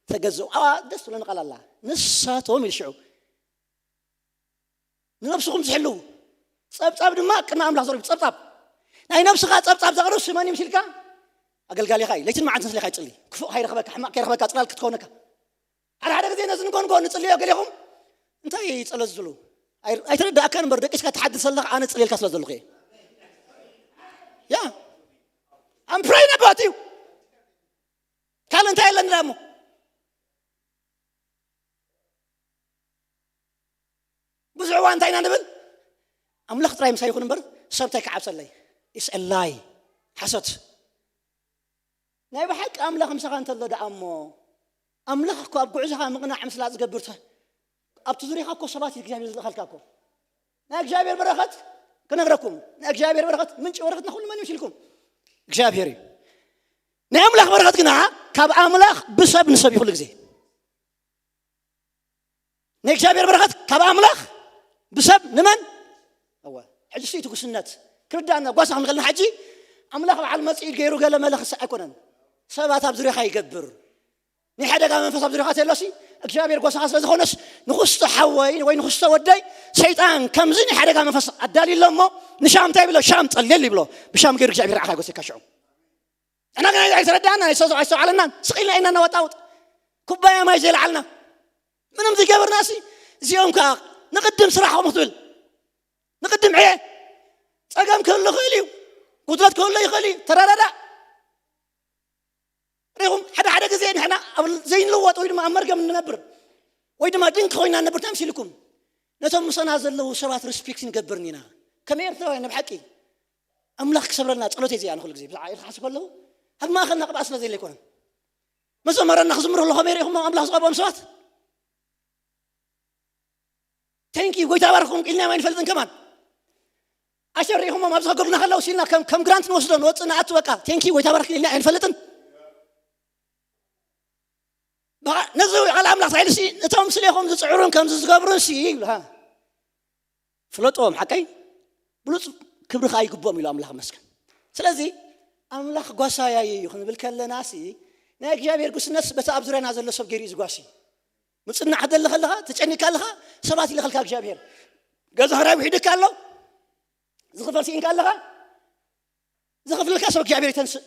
ተገዝኡ። ኣዋ ደስ ትብለኒ ቃል ኣላ። ንሳቶም ኢሉ ሽዑ ንነብስኹም ዝሕልው ጸብጻብ ድማ ቅድሚ ኣምላኽ ዘቕርብ ጸብጻብ። ናይ ነብስኻ ጸብጻብ ዘቕርብ ስመን ይምስልካ ኣገልጋሊኻ እዩ። ለይትን መዓልትን ስሌኻ ይጽሊ። ክፉእ ካይረኽበካ፣ ሕማቕ ካይረኽበካ፣ ጽላል ክትከውነካ። ሓደ ሓደ ግዜ ነዚ ንጎንጎ ንጽልዮ ገሌኹም እንታይ ጸሎት ዝሉ? ኣይ-፣ ኣይተረዳእካን እምበር ደቂስካ ትሓድር ዘለኻ ኣነ ጽልየልካ ስለ ዘለኹ እየ። ያ። I'm praying about you። ካልእ እንታይ የለኒ ደኣ እሞ? ብዙሕ እዋን እንታይ ኢና ንብል? ኣምላኽ ጥራይ ምሳይ ይኹን እምበር ሰብ እንታይ ክዓብሰለይ? It's a lie። ሓሶት። ናይ ብሓቂ ኣምላኽ ምሳኻ እንተሎ ደኣ እሞ፣ ኣምላኽ እኮ ኣብ ጉዕዞኻ ምቕናዕ ምስላ ዝገብር ተ-፣ ኣብቲ ዙርያኻ እኮ ሰባት እዩ እግዚኣብሔር ዝልእኸልካ እኮ። ናይ እግዚኣብሔር በረኸት ክነግረኩም፣ ናይ እግዚኣብሔር በረኸት፣ ምንጪ በረኸትና ኩሉ መን ይምሽልኩም? እግዚኣብሔር እዩ። ናይ ኣምላኽ በረኸት ግና ካብ ኣምላኽ ብሰብ ንሰብ እዩ ኩሉ ግዜ። ናይ እግዚኣብሔር በረኸት ካብ ኣምላኽ ብሰብ ንመን? እወ። ሕጂ ስኢቱ ጉስነት ክርዳእና ጓሳ ክንኸልና ሕጂ ኣምላኽ በዓል መጺኡ ገይሩ ገለ መለ ክስዕ ኣይኮነን። ሰባት ኣብ ዙርያኻ ይገብር። ናይ ሓደጋ መንፈስ ኣብ ዙርያኻ ተሎሲ እግዚኣብሔር ጓሳኻ ስለ ዝኾነስ ንኹስቶ ሓወይ ወይ ንኹስቶ ወደይ ሰይጣን ከምዚ ናይ ሓደጋ መንፈስ ኣዳልዩ ኣሎ እሞ ንሻም እንታይ ይብሎ? ሻም ጸልየል ይብሎ። ብሻም ገይሩ እግዚኣብሔር ንዓኻ ይጎሰካ ሽዑ። ንሕና ግን ኣይተረዳእና፣ ኣይሰ-፣ ኣይስተውዓለናን። ስቕ ኢልና ኢና ነዋጣውጥ። ኩባያ ማይ ዘይለዓልና። ምንም ዘይገበርና ሲ፣ እዚኦም ከኣ ንቕድም ስራሕኹም ክትብል። ንቕድም ዕየ። ጸገም ክህሉ ይኽእል እዩ። ጉድለት ክህሉ ይኽእል እዩ። ተረዳዳእ። ርኢኹም፣ ሓደ ሓደ ግዜ ንሕና ኣብ ዘይንልወጥ ወይ ድማ ኣብ መርገም እንነብር ወይ ድማ ድንኪ ኮይና ንነብር እንታይ መሲልኩም? ነቶም ምሳና ዘለዉ ሰባት ሪስፔክት ንገብርን ኢና። ከም ኤርትራውያን፣ ኣብ ሓቂ ኣምላኽ ክሰብረልና ጸሎተይ እዚኣ ንኹሉ ግዜ። ብዛዕባ ኤርትራ ክሓስብ ከለኹ፣ ኣብ ማእከልና ቅብኣት ስለ ዘየለ ኣይኮነን። መዘመረና ክዝምሩ ከለኹ ከመይ ርኢኹሞ ኣምላኽ ዝቐብኦም ሰባት? ቴንክ ዩ፣ ጎይታ ባርኽኩም ኢልና ኣይንፈልጥን ከማን። ኣሸር ርኢኹሞም ኣብዚ ከገልግሉና ከለዉ ሲልና ከም፣ ከም ግራንት ንወስዶ፣ ንወጽእ፣ ንኣቱ፣ በቃ፣ ቴንክ ዩ፣ ጎይታ ባርኽ ኢልና ኣይንፈልጥን። በቃ፣ ነዚ ቃል ኣምላኽ ሳይልሲ፣ እቶም ስሌኹም ዝጽዕሩን ከምዚ ዝገብሩን ሲ ይብሉ፣ ሃ። ፍለጦም፣ ሓቀይ? ብሉጽ ክብሪ ከኣ ይግብኦም ኢሉ ኣምላኽ መስገን። ስለዚ፣ ኣምላኽ ጓሳያይ እዩ ክንብል ከለና ሲ፣ ናይ እግዚኣብሔር ጉስነት በቲ ኣብ ዙርያና ዘሎ ሰብ ገይሩ እዩ ዝጓሲ። ምጽናዕ ትደሊ ከለኻ፣ ተጨኒካ ኣለኻ፣ ሰባት ይልኸልካ እግዚኣብሔር። ገዛ ኽራይ ውሒድካ ኣሎ፣ ዝኽፈል ስኢንካ ኣለኻ፣ ዝኽፍልካ ሰብ እግዚኣብሔር ይተንስእ።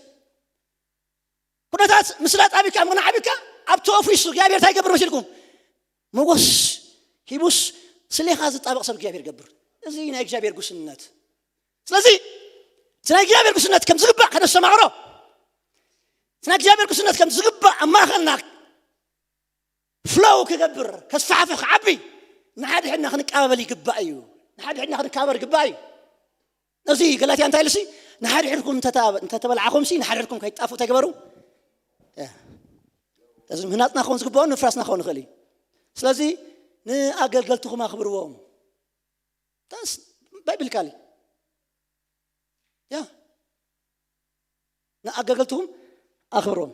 ኩነታት ምስላ ጣቢካ ምቕናዕ ቢካ ኣብቲ ኦፊስ እግዚኣብሔር እንታይ ይገብር መሲልኩም? መጎስ ሂቡስ ስሌኻ ዝጣበቕ ሰብ እግዚኣብሔር ይገብር። እዚ ናይ እግዚኣብሔር ጉስነት። ስለዚ እቲ ናይ እግዚኣብሔር ጉስነት ከም ዝግባእ ከነስተማቕሮ፣ እቲ ናይ እግዚኣብሔር ጉስነት ከም ዝግባእ ኣብ ማእኸልና ፍሎው ክገብር፣ ከስፋሕፍሕ፣ ክዓቢ፣ ንሓድሕድና ክንቀባበል ይግባእ እዩ። ንሓድሕድና ክንከባበር ይግባእ እዩ። እዚ ገላትያ እንታይ ኢሉሲ? ንሓድሕድኩም እንተተባ-፣ እንተተበላዕኹምሲ ንሓድሕድኩም ከይትጣፍኡ እንታይ ግበሩ? ያ። እዚ ምህናጽና ክኸውን ዝግብኦ፣ ንምፍራስና ክኸውን ይኽእል እዩ። ስለዚ ንኣገልገልትኹም ኣኽብርዎም። ታስ ባይብል ቃል እዩ። ያ። ንኣገልገልትኹም ኣኽብርዎም።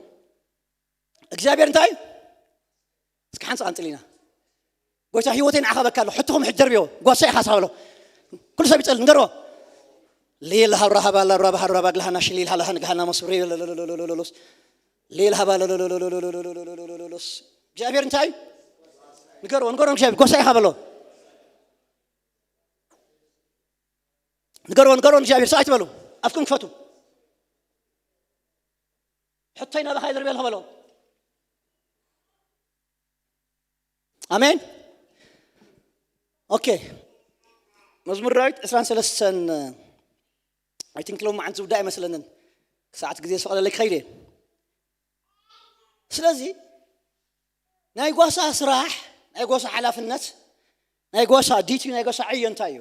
እግዚኣብሔር እንታይ እዩ? እስኪ ሓንሳእ ቀንጽል ኢና። ጎይታ ህይወተይ ንዓኻ በካ ኣሎ። ሕትኹም ሕጂ ደርብዮ። ጓሳ ኢኻ ሳበሎ። ኩሉ ሰብ ይጸል፣ ንገርዎ። ሌል ሃብራ ሃባላ ራባ ሃብራ ባግልሃና ሽሊል ሃላሃን ግሃና መስብሪ ሎሎሎሎሎሎሎስ። ሌል ሃባ ሎሎሎሎሎሎሎስ። እግዚኣብሔር እንታይ እዩ? ንገርዎ፣ ንገርዎ እግዚኣብሔር። ጓሳ ኢኻ በሎ። ንገርዎ፣ ንገርዎ እግዚኣብሔር። ሰብኣይ ትበሉ። ኣፍኩም ክፈቱ። ሕቶይ ናባኻ ይድርበልኹ በሎ። ኣሜን። ኦኬ። መዝሙር ዳዊት ዕስራን ሰለስተን፣ I think ሎም መዓልቲ ዝውዳእ ኣይመስለንን። ሰዓት ግዜ ዝፈቐደለይ ክኸይድ እየ። ስለዚ ናይ ጓሳ ስራሕ፣ ናይ ጓሳ ሓላፍነት፣ ናይ ጓሳ ዲቲ፣ ናይ ጓሳ ዕዮ እንታይ እዩ?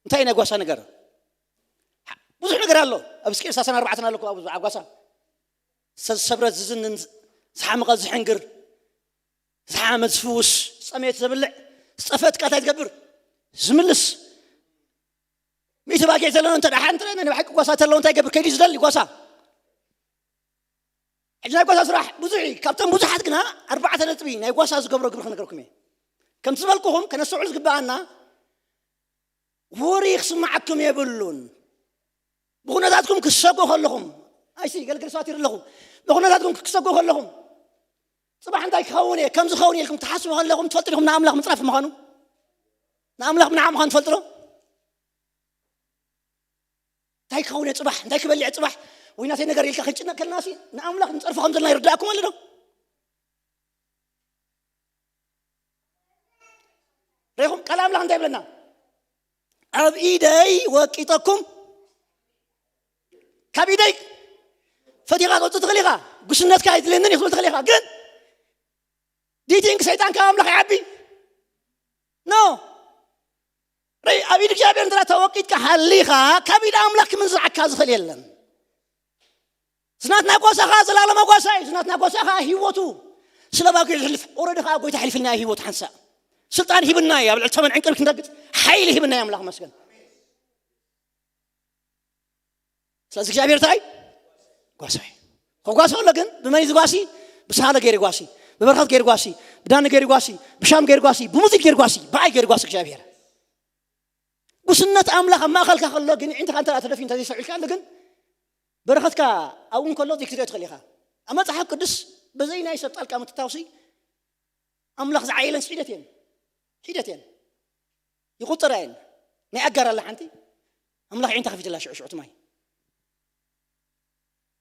እንታይ እዩ ናይ ጓሳ ነገር? ብዙሕ ነገር ኣሎ። ኣብ ሕዝቅኤል ሰላሳን ኣርባዕተን ኣለኩ፣ ኣብ ጓሳ። ዝተሰብረ ዝዝንን፣ ዝሓመቐ ዝሕንግር፣ ዝሓመመ ዝፍውስ፣ ዝጸመየት ዘብልዕ፣ ዝጠፍአት ቃል እንታይ ዝገብር? ዝምልስ። ሚእቲ ባጊዕ ዘለዎ እንተ ደኣ ሓንቲ ናይ ብሓቂ ጓሳ ተለዎ እንታይ ይገብር? ከይዱ ዝደሊ ጓሳ። ሕጂ ናይ ጓሳ ስራሕ ብዙሕ እዩ። ካብቶም ብዙሓት ግና ኣርባዕተ ነጥቢ ናይ ጓሳ ዝገብሮ ግብሪ ክነገርኩም እየ። ከምቲ ዝበልኩኹም ከነስተውዕል ዝግበኣና፣ ወሪ ክስምዓኩም የብሉን። ብኹነታትኩም ክትሰጉ ከለኹም፣ ኣይሲ፣ ገልግል ሰባት ይርኢ ኣለኹ። ብኹነታትኩም ክትሰጉ ከለኹም፣ ጽባሕ እንታይ ክኸውን እየ፣ ከም ዝኸውን እየ ኢልኩም ትሓስቡ ከለኹም፣ ትፈልጡ ዲኹም ንኣምላኽ ምጽራፍ ምዃኑ? ንኣምላኽ ምንዓቕ ምዃኑ ትፈልጡ ዶ? እንታይ ክኸውን እየ ጽባሕ? እንታይ ክበልዕ እየ ጽባሕ? ወይ ናተይ ነገር ኢልካ ክንጭነቅ ከለና ሲ ንኣምላኽ ንጸርፎ ከም ዘለና ይርዳእኩም ኣሎ ዶ? ርኢኹም? ቃል ኣምላኽ እንታይ ይብለና? "ኣብ ኢደይ ወቂጠኩም፣ ካብ ኢደይ ፈቲኻ ተውጽእ ትኽእል ኢኻ፣ ጉስነትካ ኣይድልየንን እዩ" ክትብል ትኽእል ኢኻ። ግን do you think ሰይጣን ካብ ኣምላኽ ይዓቢ? ኖ። ርእ፣ ኣብ ኢድ እግዚኣብሔር እንተ ተወቂጥካ ሃሊኻ፣ ካብ ኢድ ኣምላኽ ክምንዝዓካ ዝኽእል የለን። ዝናትና ጓሳ ኸዓ ዘላለማ ጓሳ እዩ። ዝናትና ጓሳ ኸዓ ህይወቱ ስለ ባጉ ዘሕልፍ፣ ኦረዲ ኸዓ ጎይታ ሕልፍልና እዩ ህይወቱ ሓንሳእ። ስልጣን ሂብና እዩ፣ ኣብ ልዕሊ ተመን ዕንቅን ክንረግጥ ሓይሊ ሂብና እዩ ኣምላኽ መስገን። ስለዚ እግዚኣብሔር እንታይ? ጓሳ እዩ። ከጓሲ ከሎ ግን ብመን እዩ ዝጓሲ? ብሳህለ ገይሩ ጓሲ፣ ብበረኸት ገይሩ ጓሲ፣ ብዳኒ ገይሩ ጓሲ፣ ብሻም ገይሩ ጓሲ፣ ብሙዚት ገይሩ ጓሲ፣ ብኣይ ገይሩ ጓሲ እግዚኣብሔር። ጉስነት ኣምላኽ ኣብ ማእኸልካ ከሎ ግን፣ ዕንትኻ እንተ ተደፊ እንተ ዘይሰውዒልካ ኣሎ ግን፣ በረኸትካ ኣብኡ እንከሎ ዘይክትሪኦ ትኽእል ኢኻ። ኣብ መጽሓፍ ቅዱስ ብዘይ ናይ ሰብ ጣልቃ ምትታውሲ ኣምላኽ ዝዓየለን ሒደት እየን። ሒደት እየን። ይቑጸራ እየን። ናይ ኣጋር ኣላ ሓንቲ፣ ኣምላኽ ዕንታ ከፊትላ ሽዑ ሽዑ ትማይ።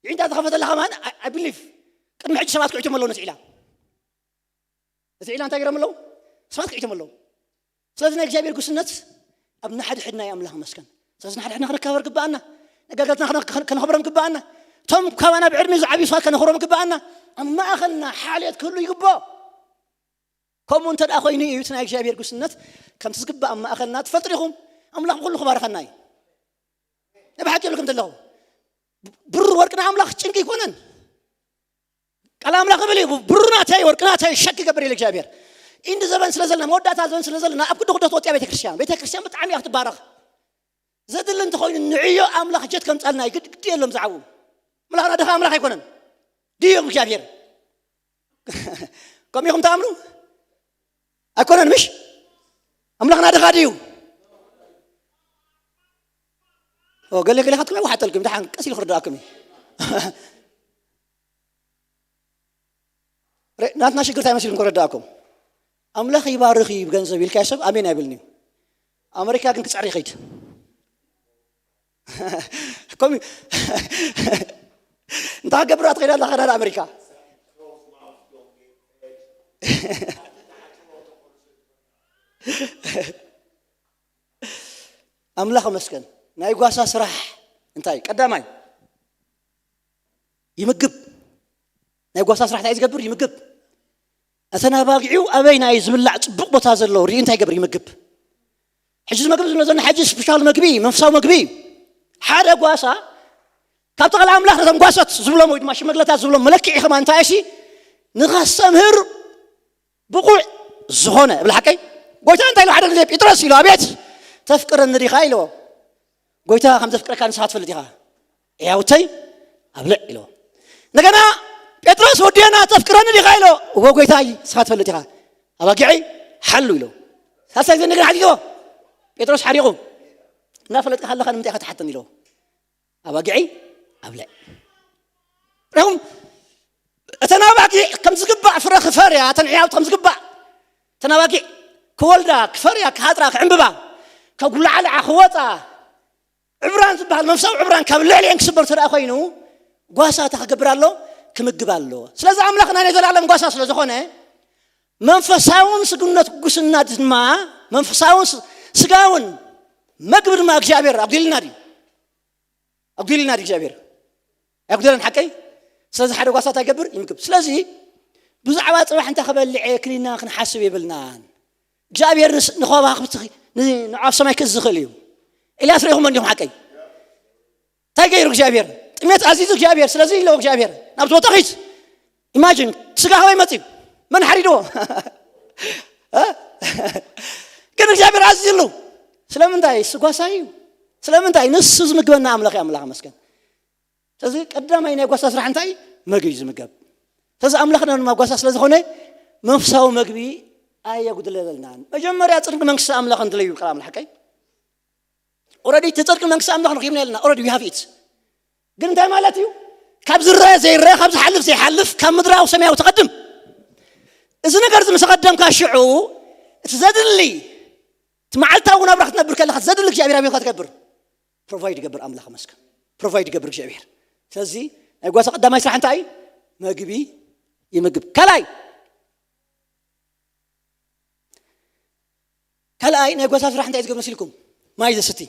ዕንታ ተኸፈተላ ከማን፣ I, I believe፣ ቅድሚ ሕጂ ሰባት ክዕቶም ኣለዉ ነቲ ዒላ። እቲ ዒላ እንታይ ገይሮም ኣለዉ? ሰባት ክዕቶም ኣለዉ። ስለዚ ናይ እግዚኣብሔር ጉስነት ኣብ ንሓድሕድና እዩ ኣምላኽ መስገን። ስለዚ ንሓድሕድና ክንከባበር ግብኣና። ነጋገልትና ከነ-፣ ከነ-፣ ከነኽብሮም ግብኣና። እቶም ካባና ብዕድመ ዝዓብዩ ሰባት ከነኽብሮም ግብኣና። ኣብ ማእኸልና ሓልዮት ክህሉ ይግብኦ። ከምኡ እንተ ደኣ ኮይኑ እዩ እቲ ናይ እግዚኣብሔር ጉስነት ከምቲ ዝግባእ ኣብ ማእኸልና ትፈልጡ ዲኹም? ኣምላኽ ብኹሉ ክባርኸና እዩ። ናይ ብሓቂ ይብለኩም ዘለኹ። ብሩር ወርቂ ንኣምላኽ ጭንቂ ኣይኮነን። ቃል ኣምላኽ ይብል እዩ፣ "ብሩር ናተይ፣ ወርቂ ናተይ ሸክ ይገብር" ኢሉ እግዚኣብሔር። ኢንዲ ዘበን ስለ ዘለና፣ መወዳእታ ዘበን ስለ ዘለና፣ ኣብ ክዲ ክዶ ትወፅያ ቤተ ክርስቲያን። ቤተ ክርስቲያን ብጣዕሚ እያ ክትባረኽ። ዘድሊ እንተኾይኑ ንዕዮ ኣምላኽ ጀት ከምጻልና እዩ፣ ግድ፣ ግድ የሎም ዝዓቡ። ኣምላኽና ድኻ ኣምላኽ ኣይኮነን። ድዮም እግዚኣብሔር? ከምኡ ኢኹም ትኣምኑ? ኣይኮነን ምሽ? ኣምላኽና ድኻ ድዩ? ኦ፣ ገለ ገለ ካትኩም ኣይወሓጠልኩም፣ ደሓን ቀስ ኢሉ ክርዳእኩም እዩ። ረ-፣ ናትና ሽግር እንታይ መሲልኩም ክረዳእኩም? ኣምላኽ ይባርኽ እዩ ብገንዘብ ኢልካዮ ሰብ ኣሜን ኣይብልን እዩ። ኣመሪካ ግን ክፅዕር ይኸይድ። ከምኡ እንታይ ክገብራ ትኸይድ ኣላ ካናዳ ኣመሪካ። ኣምላኽ መስገን። ናይ ጓሳ ስራሕ እንታይ እዩ? ቀዳማይ ይምግብ። ናይ ጓሳ ስራሕ እንታይ እዩ ዝገብር? ይምግብ። እተን ኣባጊዑ ኣበይ ናይ ዝብላዕ ጽቡቕ ቦታ ዘሎ ርኢ እንታይ ይገብር? ይምግብ። ሕጂ እዚ መግቢ ዝብሎ ዘለና ሕጂ ስፔሻል መግቢ እዩ፣ መንፈሳዊ መግቢ እዩ። ሓደ ጓሳ ካብ ተቓላ ኣምላኽ ነተን ጓሶት ዝብሎም ወይ ድማ ሽመግለታት ዝብሎም መለክዒ ከማን እንታይ እሲ ንኸስተምህር ብቑዕ ዝኾነ እብል ሓቀይ። ጎይታ እንታይ ኢሉ ሓደ ግዜ ጴጥሮስ ኢሉ ኣቤት ተፍቅረኒ ዲኻ ኢልዎ። ጎይታ ከም ዘፍቅረካ ንስኻ ትፈልጥ ኢኻ። ሕያውተይ ኣብልዕ ኢልዎ። እንደገና ጴጥሮስ ወዲ ዮና ተፍቅረኒ ዲኻ ኢልዎ። እዎ ጎይታይ ንስኻ ትፈልጥ ኢኻ። ኣባጊዐይ ሓሉ ኢልዎ። ሳልሳይ ግዜ እንደገና ሓቲትዎ። ጴጥሮስ ሓሪቑ እናፈለጥካ ከለኻ ንምንታይ ኢኻ ትሓተኒ ኢልዎ። ኣባጊዐይ ኣብልዕ። ርኹም እተን ኣባጊዕ ከም ዝግባእ ፍረ ክፈርያ፣ እተን ሕያውቲ ከም ዝግባእ እተን ኣባጊዕ ክወልዳ፣ ክፈርያ፣ ክሃጥራ፣ ክዕምብባ፣ ከጉላዕልዓ፣ ክወፃ፣ ዕብራን ዝበሃል መንፈሳዊ ዕብራን ካብ ልዕሊአን ክስበር ተደኣ ኮይኑ ጓሳ እንታይ ክገብር ኣሎ? ክምግብ ኣሎ። ስለዚ ኣምላኽና ናይ ዘላለም ጓሳ ስለ ዝኾነ መንፈሳውን ስግነት ጉስና ድማ መንፈሳውን ስ- ስጋውን መግቢ ድማ እግዚኣብሔር ኣጉዲልና ድዩ? ኣጉዲልና ድዩ እግዚኣብሔር? ኣይጉደለን ሓቀይ? ስለዚ ሓደ ጓሳ እንታይ ይገብር? ይምግብ። ስለዚ ብዛዕባ ፅባሕ እንታይ ክበልዕ እየ ክኒና ክንሓስብ የብልናን። እግዚኣብሔር ንስ- ንኸዋክብቲ ን- ንኣብ ሰማይ ክእዝ ዝኽእል እዩ። ኤልያስ ርኢኹም እንዲኹም ሓቀይ? እንታይ ገይሩ እግዚኣብሔር? ጥሜት ኣዚዙ እግዚኣብሔር። ስለዚ ኢለዎ እግዚኣብሔር ናብቲ ቦታ ኺድ። ኢማጂን ስጋ ከበይ መፅዩ? መን ሓሪድዎ? እ? ግን እግዚኣብሔር ኣዚዙሉ። ስለምንታይ? እሱ ጓሳ እዩ። ስለምንታይ? ንሱ ዝምግበና ኣምላኽ እዩ። ኣምላኽ መስገን። ስለዚ ቀዳማይ ናይ ጓሳ ስራሕ እንታይ? መግቢ እዩ ዝምገብ። ስለዚ ኣምላኽና ድማ ጓሳ ስለ ዝኾነ መንፈሳዊ መግቢ ኣየጉድለለልናን። መጀመርያ ጽድቂ መንግስቲ ኣምላኽ እንድለዩ ቃል ኣምላኽ ሓቀይ ኦረዲ እቲ ጽድቂ መንግስቲ ኣምላኽ ረኺብና የለና። ኦረዲ ዊ ሃቭ ኢት። ግን እንታይ ማለት እዩ? ካብ ዝረአ ዘይረአ፣ ካብ ዝሓልፍ ዘይሓልፍ፣ ካብ ምድራዊ ሰማያዊ ተቐድም። እዚ ነገር እዚ ምስ ቐደምካ ሽዑ እቲ ዘድሊ እቲ መዓልታዊ ናብራ ክትነብር ከለኻ ዘድሊ እግዚኣብሔር ኣቤልካ ትገብር። ፕሮቫይድ ይገብር ኣምላኽ መስገን። ፕሮቫይድ ይገብር እግዚኣብሔር። ስለዚ ናይ ጓሳ ቀዳማይ ስራሕ እንታይ? መግቢ ይምግብ። ካልኣይ ካልኣይ ናይ ጓሳ ስራሕ እንታይ ዝገብር መሲልኩም? ማይ ዘስቲ።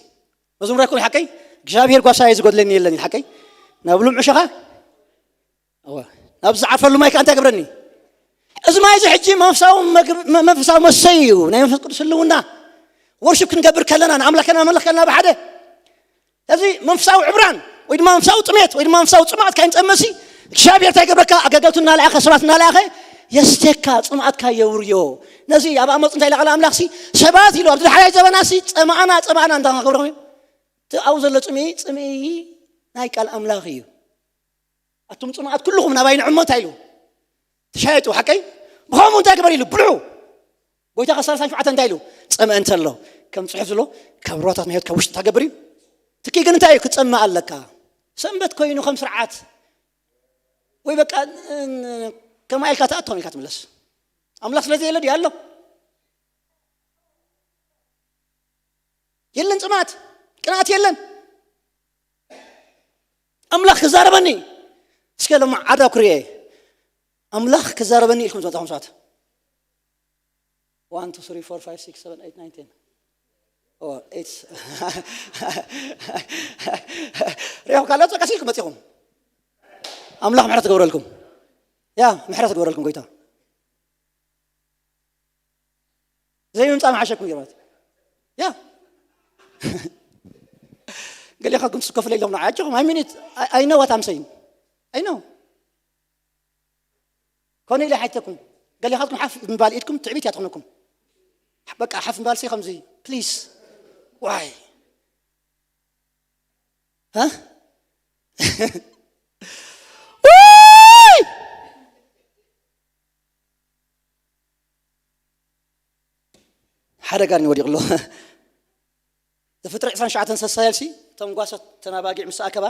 መዝሙር ኣይኮን ሓቀይ? እግዚኣብሔር ጓሳየ ዝጎድለኒ የለን ይብል ሓቀይ? ናብ ልምዑ ሸኻ? እወ። ናብ ዝዓፈሉ ማይ ከኣ እንታይ ገብረኒ? እዚ ማይ እዚ ሕጂ መንፈሳዊ መግብ- መ- መንፈሳዊ መሰይ እዩ። ናይ መንፈስ ቅዱስ ህልውና ወርሽፕ ክንገብር ከለና ንኣምላኽ ከና መለኽ ከለና ብሓደ እዚ መንፈሳዊ ዕብራን ወይ ድማ መንፈሳዊ ጥሜት ወይ ድማ መንፈሳዊ ጽማት ካይንጸመሲ እግዚኣብሔር እንታይ ገብረካ? ኣገልገልቱ እናለኣኸ ሰባት እናለኣኸ የስቴካ ጽምኣትካ የውርዮ። ነዚ ኣብ ኣሞጽ እንታይ ኢላ ቃል ኣምላኽሲ ሰባት ኢሉ ኣብዚ ድሓላይ ዘበናሲ ጸማኣና ጸማኣና እንታይ ክገብሮም እዮም? እቲ ኣብኡ ዘሎ ጽምኢ ጽምኢ ናይ ቃል ኣምላኽ እዩ። ኣቱም ጽኑዓት ኩልኹም ናባይ ንዑ እሞ እንታይ ኢሉ? ተሻየጡ ሓቀይ ብኸምኡ እንታይ ግበር ኢሉ ብልዑ። ጎይታ ከሳልሳን ሸውዓተ እንታይ ኢሉ? ጸምአ እንተሎ ከም ጽሑፍ ዝሎ ካብ ሩባታት ናይ ህይወት ካብ ውሽጢ ታገብር እዩ። ትኪ ግን እንታይ እዩ? ክጸምእ ኣለካ። ሰንበት ኮይኑ ከም ስርዓት ወይ በቃ ከማ ኢልካ ተኣቶም ኢልካ ትምለስ። ኣምላኽ ስለዚ የለ ድዩ ኣሎ? የለን ጽማት ቅንኣት የለን። ኣምላኽ ክዛረበኒ እስከ ሎማ ዓዳ ኩርየ ኣምላኽ ክዛረበኒ ኢልኩም ዝመጻኹም ሰባት one two three four five six seven eight nine ten ሪኹም ካልኦት ቀስ ኢልኩም መጺኹም። ኣምላኽ ምሕረት ትገብረልኩም። ያ ምሕረት ትገብረልኩም ጎይታ። ዘይምምጻእ መሓሸኩም ገይርባት። ያ ገሊኻትኩም ትስከፉ ኢሎም ንዓጅኹም። I mean it. I know what I'm saying. I know. ኮነ ኢለ ሓይተኩም ገሊኻትኩም ሓፍ ምባል ኢድኩም ትዕቢት እያ ትኾነኩም። በቃ ሓፍ ምባል ሲ ከምዚ please. Why? ها? ሓደ ጋር ወዲቑ ኣሎ። ዘፍጥረት ዕስራን ሸውዓተን ሰሳየልሲ እቶም ጓሶት ተናባጊዕ ምስ ኣከባ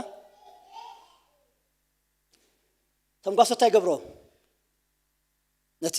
እቶም ጓሶት እንታይ ገብሮ ነቲ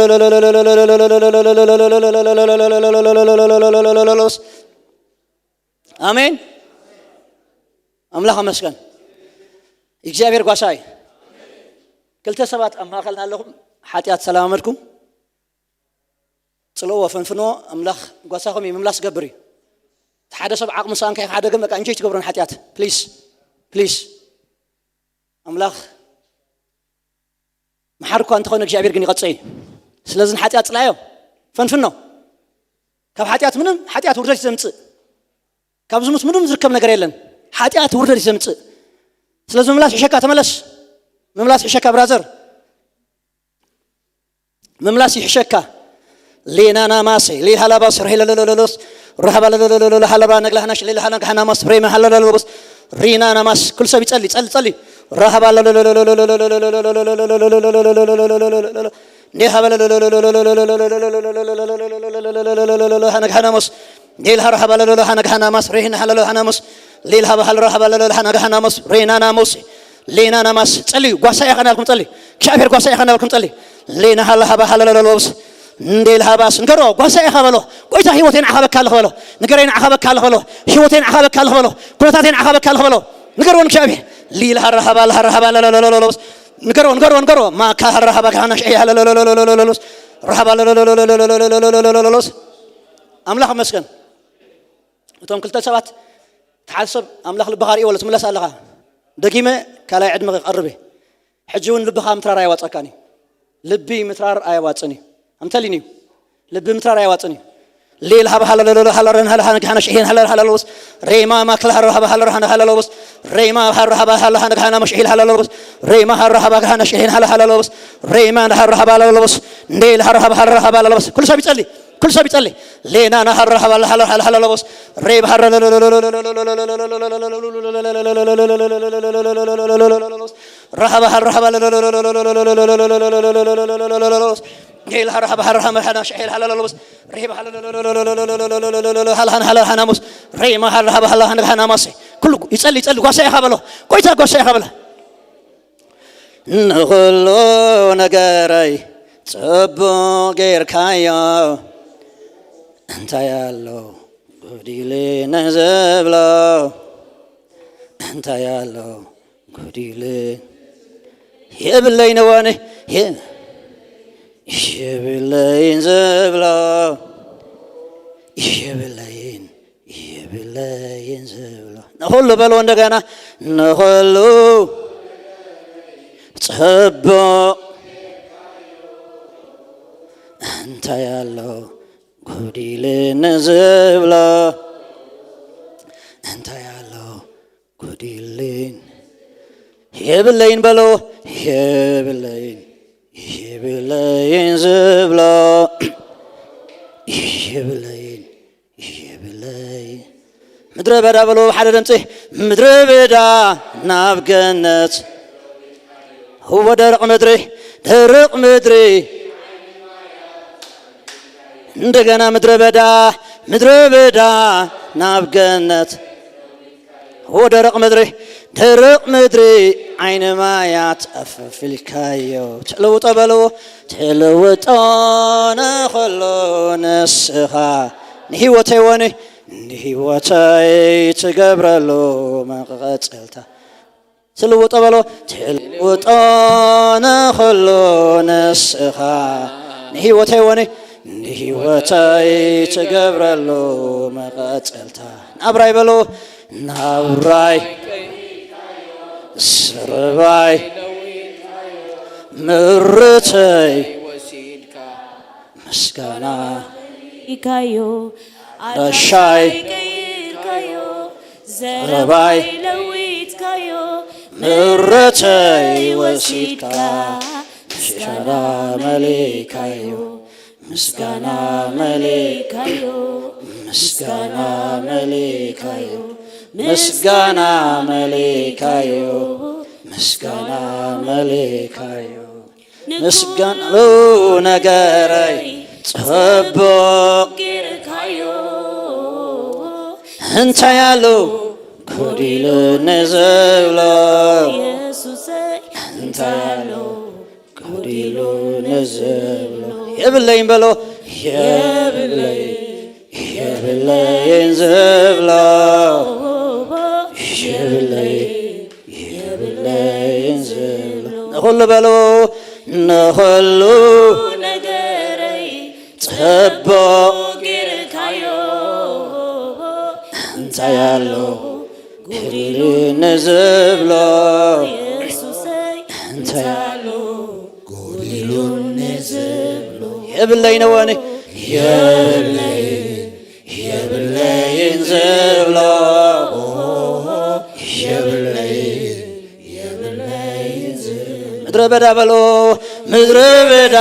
ኣሜን። ኣምላኽ ኣመስገን። እግዚኣብሔር ጓሳይ። ክልተ ሰባት ኣብ ማእከልና ኣለኹም፣ ሓጢኣት ተለማመድኩም። ጽልእዎ፣ ፈንፍንዎ። ኣምላኽ ጓሳኹም እዩ፣ ምምላስ ዝገብር እዩ። እቲ ሓደ ሰብ ዓቕሚ ሰኣንካ ኢኻ፣ ሓደ ግን በቃ እንጆይ ትገብሮን ሓጢኣት። ፕሊስ፣ ፕሊስ። ኣምላኽ መሓሪ እኳ እንተኾነ እግዚኣብሔር ግን ይቐጽዕ እዩ። ስለዚ ንሓጢኣት ጽላዮ፣ ፈንፍኖ። ካብ ሓጢኣት ምንም፣ ሓጢኣት ውርደት እዩ ዘምጽእ። ካብ ዝሙት ምንም ዝርከብ ነገር የለን። ሓጢኣት ውርደት እዩ ዘምጽእ። ስለዚ ምምላስ ይሕሸካ፣ ተመለስ። ምምላስ ይሕሸካ ብራዘር። ምምላስ ይሕሸካ። ሌናና ማሴ ሌል ሃላባስ ሬለለለለሎስ ረሃባ ለለለለሎ ሃላባ ነግላህናሽ ሌል ሃና ጋሃና ማስ ሬማ ሃለለለሎስ ሪናና ማስ ኩል ሰብ ይጸሊ ጸሊ ጸሊ ረሃባ ለለለለሎ ሃና ጋሃና ማስ ሌል ሃራ ሃባ ለለሎ ሃና ጋሃና ማስ ሬና ሃለሎ ሃና ማስ ሌል ሃባ ሃለሎ ሃና ጋሃና ማስ ሬናና ማስ ሌናና ማስ ጸልዩ ጓሳ ኢኻ ናልኩም ጸሊ እግዚኣብሔር ጓሳ ኢኻ ናልኩም ጸሊ ሌና ሃላ ሃባ ሃለለሎስ እንዴ ለሃባስ ንገሮ ጓሳ ኢኻ በሎ። ጎይታ ህይወተይ ንዓኻ በካ ኣለኹ በሎ። ነገረይ ንዓኻ በካ ኣለኹ በሎ። ህይወተይ ንዓኻ በካ ኣለኹ በሎ። ኩነታተይ ንዓኻ በካ ኣለኹ በሎ። ንገርዎ ንእግዚኣብሔር ሊል ሃራሃባ ለሃራሃባ ለለለለለለስ ንገርዎ ንገርዎ ንገርዎ ማካ ሃራሃባ ካህና ሽዒ ሃለለለለለለስ ረሃባ ለለለለለለለስ ኣምላኽ መስገን። እቶም ክልተ ሰባት ተሓሰብ ኣምላኽ ልብኻ ርእዎ ትምለስ ኣለኻ። ደጊመ ካልኣይ ዕድመ ክቐርብ ሕጂ እውን ልብኻ ምትራር ኣየዋፀካን እዩ። ልቢ ምትራር ኣየዋፅን እዩ። ኣምተሊን እዩ። ልቢ ምትራር ኣየዋፅን እዩ። ሌል ሃባ ሃለለሎ ሃለረን ሃለ ሃነ ጋሃነ ሽሄን ሃለ ሃለ ለውስ ሬማ ማክል ሃረ ሃባ ሃለ ሃነ ሃለ ለውስ ሬማ ሃረ ሃባ ሃለ ሃነ ጋሃና መሽሄል ሃለ ለውስ ሬማ ሃረ ሃባ ጋሃነ ሽሄን ሃለ ሃለ ለውስ ሬማ ሃረ ሃባ ሃለ ለውስ ሌል ሃረ ሃባ ሃለ ሃባ ለውስ ኩሉ ሰብ ይጸሊ ኩሉ ሰብ ይጸሊ ሌና ናሃረ ሃባ ሃለ ሃለ ሃለ ለውስ ሬብ ሃረ ረሃባ ሃር ረሃባ ሌል ሃር ረሃባ ሃር ሃና ሸ ሄል ሃላ ለሎስ ሬባ ሃላ ሃላ ሃና ሃና ሞስ ሬማ ሃር ሃባ ሃላ ሃና ሃና ማሰ ኩሉ ይጸል ይጸል ጓሳ ኢኻ በሎ ጎይታ ጓሳ ኢኻ በሎ ንኹሉ ነገረይ ጽቡቕ ጌርካዮ። እንታይ ኣሎ ጎዲሉ ንዝብሎ? እንታይ ኣሎ ጎዲሉ? የብለይን እዋን የ- የብለይን ዝብሎ፣ የብለይን፣ የብለይን ዝብሎ። ንኹሉ በልዎ እንደገና፣ ንኹሉ ጽቡቕ። እንታይ ኣሎ ጎዲሉ ንዝብሎ? እንታይ ኣሎ ጎዲሉን? የብለይን በሎ፣ የብለይን፣ የብለይን ዝብሎ፣ የብለይን፣ የብለይን። ምድረ በዳ በሎ ብሓደ ድምፂ፣ ምድረ በዳ ናብ ገነት፣ እወ ደረቕ ምድሪ፣ ደረቕ ምድሪ፣ እንደገና ምድረ በዳ፣ ምድረ በዳ ናብ ገነት፣ እወ ደረቕ ምድሪ፣ ደረቕ ምድሪ ዓይኒ ማያት ኣፈፊልካዮ። ትልውጦ በልዎ፣ ትልውጦ ንኹሉ ንስኻ ንህይወተይ ወኒ፣ ንህይወተይ ትገብረሉ መቐጸልታ። ትልውጦ በሎ፣ ትልውጦ ንኹሉ ንስኻ ንህይወተይ ወኒ፣ ንህይወተይ ትገብረሉ መቐጸልታ። ናብራይ በሎ፣ ናብራይ ስርባይ ምርተይ ምስጋና ኢካዮ ኣራሻይ ቀይርካዮ ዘረባይ ለዊጥካዮ ምረተይ ወሲድካ ምስጋና መሊካዮ ምስጋና መሊካዮ ምስጋና መሊካዮ ምስጋና መሊካዮ ምስጋና መሊካዮ ምስጋና ነገረይ ጽቡቕ ጌርካዮ። እንታይ ኣሎ ጎዲሉ ንዝብሎ? የሱሰይ እንታይ ኣሎ ጎዲሉ ንዝብሎ? የብለይን በሎ። የብለይ የብለይን ዝብሎ። የብለይ የብለይን ዝብሎ። ንኹሉ በሎ። ንኹሉ ነገረይ ጽቡቕ ጌርካዮ። እንታይ ኣሎ ጎዲሉ ንዝብሎ? የሱሰይ እንታይ ኣሎ ጎዲሉ ንዝብሎ? የብለይ ነወኒ የብለይ የብለይን ዝብሎ። የብለይ የብለይን ዝብሎ። ምድረ በዳ በሎ ምድረ በዳ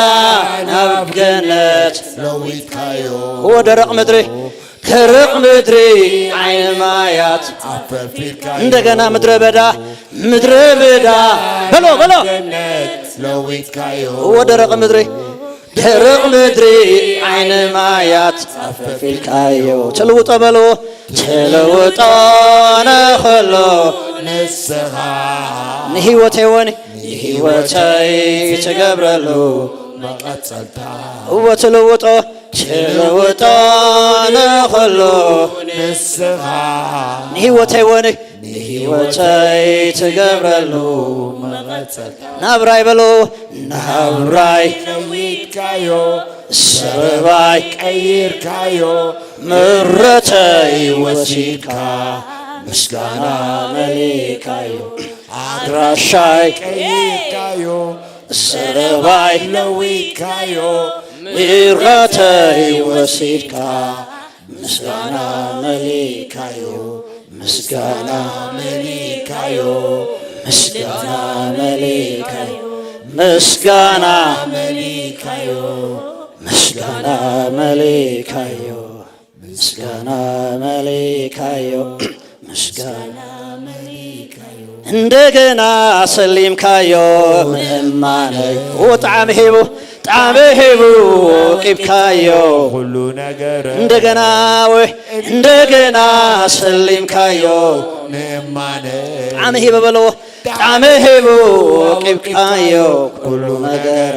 ናብ ገነት ለዊጥካዮ። ወደረቕ ምድሪ ደረቕ ምድሪ ዓይኒ ማያት ኣፈፊርካዮ። እንደገና ምድረ በዳ ምድረ በዳ በሎ በሎ ገነት ለዊጥካዮ። ወደረቕ ምድሪ ደረቕ ምድሪ ዓይኒ ማያት ኣፈፊልካዮ። ትልውጦ በሎ ትልውጦ ነኸሎ ንስኻ ንህይወተይ ወኒ ንህይወተይ ትገብረሉ መቐጸልታ። እወ ትልውጦ ትልውጦ ነኸሎ ንስኻ ንህይወተይ ወኒ ንህይወተይ ትገብረሉ መቐጸልታ። ናብራይ በሎ ናብራይ ለዊጥካዮ። ሰረባይ ቀይርካዮ። ምረተይ ወሲድካ ምስጋና መሊካዮ። ኣድራሻይ ቀይርካዮ። ሰረባይ ለዊጥካዮ። ምረተይ ወሲድካ ምስጋና መሊካዮ። ምስጋና መሊካዮ። ምስጋና መሊካዮ። ምስጋና መሊካዮ። ምስጋና መሊካዮ። ምስጋና መሊካዮ። ምስጋና መሊካዮ። እንደገና ሰሊምካዮ ምእማነይ። ጣዕሚ ሂቡ ጣዕሚ ሂቡ ወቂብካዮ። ኩሉ ነገር እንደገና ወይ እንደገና ሰሊምካዮ። ምእማነይ ጣዕሚ ሂቡ በልዎ። ጣዕሚ ሂቡ ወቂብካዮ። ኩሉ ነገር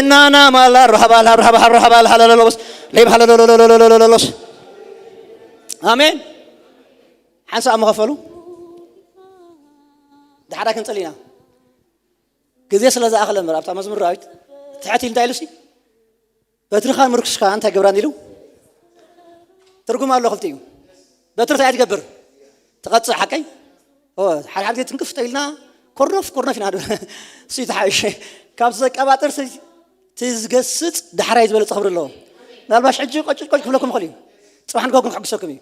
ሄናና ማላ ራሃባላ ራሃባ ራሃባላ ሃለሎሎስ ሌብ ሃለሎሎሎሎሎሎስ። ኣሜን። ሓንሳእ ምኸፈሉ ድሓዳ ክንጽል ኢና። ግዜ ስለ ዝኣኽለ እምበር ኣብታ መዝሙር ዳዊት ትሕት ኢሉ እንታይ ኢሉ ሲ? በትርኻን ምርኩስካ እንታይ ገብራን ኢሉ? ትርጉም ኣሎ ክልቲኡ። በትሪ እንታይ ትገብር? ትቐጽዕ ሓቀይ? ኦ፣ ሓደ ሓደ ግዜ ትንክፍ ተኢልና ኮርነፍ ኮርነፍ ኢና ንብል። እሱ እዩ ዝሓይሽ። ካብ ዘቀባጥር ሲ-፣ እቲ ዝገስጽ ዳሕራይ ዝበለጸ ክብሪ ኣለዎ። ምናልባሽ ሕጂ ቆጭ ቆጭ ክብለኩም ይኽእል እዩ። ጽባሕ ንግሆ ግን ክሕግሰኩም እዩ።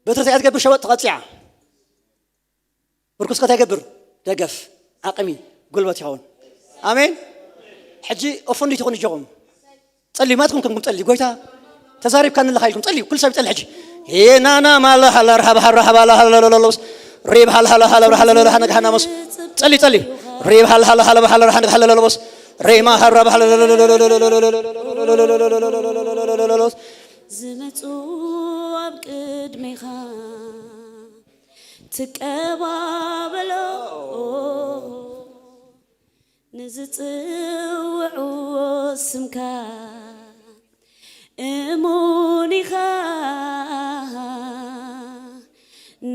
በትሪ እንታይ ትገብር? ሸበጥ ትቐጽዕ እያ። ምርኩስ ከታ ይገብር ደገፍ ዓቕሚ ጉልበት ይኸውን። ኣሜን። ሕጂ ኦፈንዲት ይኹን እጆኹም ጸልዩ ማትኩም ከምኩም ጸልዩ ጎይታ ተዛሪብካኒ ኣለኻ ኢልኩም ጸልዩ። ኩሉ ሰብ ይጸልይ ሕጂ። ሄናና ማለ ሃላ ረሃብ ሃብ ረሃብ ሃላ ሃላ ለለለለስ ሬብ ሃላ ሃላ ሃላ ሃላ ለለለ ሃነግ ሃናመስ ጸልዩ ጸልዩ ሬብ ሃላ ሃላ ሃላ ሃላ ረሃነግ ሃላ ለለበስ ሬማ ሃራ ሃላ ዝመጹ ኣብ ቅድሜኻ ትቀባበሎ ንዝጽውዕዎ ስምካ እሙን ኢኻ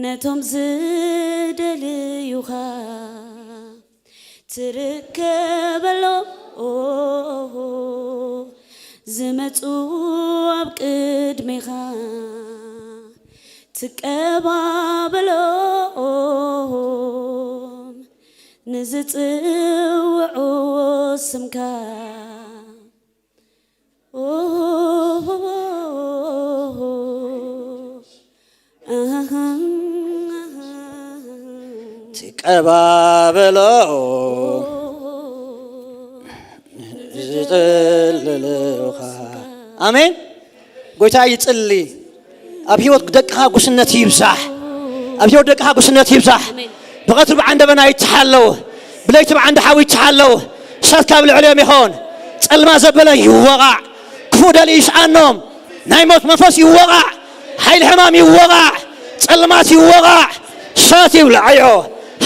ነቶም ዝደልዩኻ ትርከበሎም ዝመጹ ኣብ ቅድሜኻ ትቀባበሎም ንዝጽውዕዎ ስምካ ትቀባበሎ ዝጽልልኻ። ኣሜን። ጎይታ ይጽሊ። ኣብ ህይወት ደቅኻ ጉስነት ይብዛሕ። ኣብ ህይወት ደቅኻ ጉስነት ይብዛሕ። ብቐትሪ ብዓንደ በና ይተሓለዉ፣ ብለይቲ ብዓንደ ሓዊ ይተሓለዉ። እሳት ካብ ልዕሊኦም ይኾን። ጸልማ ዘበለ ይወቓዕ። ክፉእ ደልዩ ይስኣኖም። ናይ ሞት መንፈስ ይወቓዕ። ሓይሊ ሕማም ይወቓዕ። ጸልማት ይወቓዕ። እሳት ይብልዓዮ።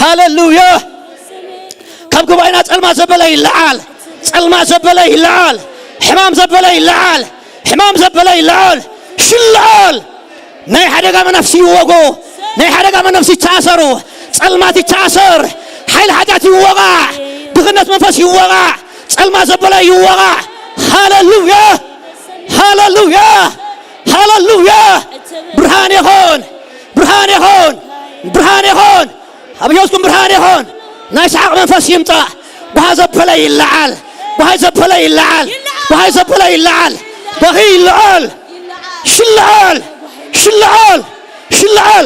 ሃሌሉያ። ካብ ጉባኤና ጸልማ ዘበለ ይለዓል። ጸልማ ዘበለ ይለዓል። ሕማም ዘበለ ይለዓል። ሕማም ዘበለ ይለዓል። ሽለዓል። ናይ ሓደጋ መናፍስቲ ይወጎ። ናይ ሓደጋ መናፍስቲ ይተኣሰሩ። ጸልማት ይተኣሰር። ሓይሊ ሓጢኣት ይወቓዕ። ድኽነት መንፈስ ይወቓዕ። ጸልማ ዘበለ ይወቓዕ። ሃሌሉያ። ሃሌሉያ። ሃሌሉያ። ብርሃን ይኹን። ብርሃን ይኹን። ብርሃን ይኹን። ኣብ ህይወትኩም ብርሃን ይኹን። ናይ ሰሓቕ መንፈስ ይምጻእ። ጓሃ ዘበለ ይለዓል። ጓሃ ዘበለ ይለዓል። ጓሃ ዘበለ ይለዓል። ጓሂ ይለዓል። ሽለዓል። ሽለዓል። ሽለዓል።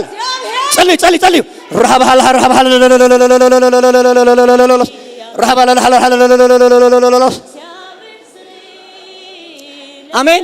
ጸልዩ፣ ጸልዩ፣ ጸልዩ። ረሃብ ሃላ፣ ረሃብ ሃላ፣ ረሃብ ሃላ፣ ረሃብ ሃላ። ኣሜን።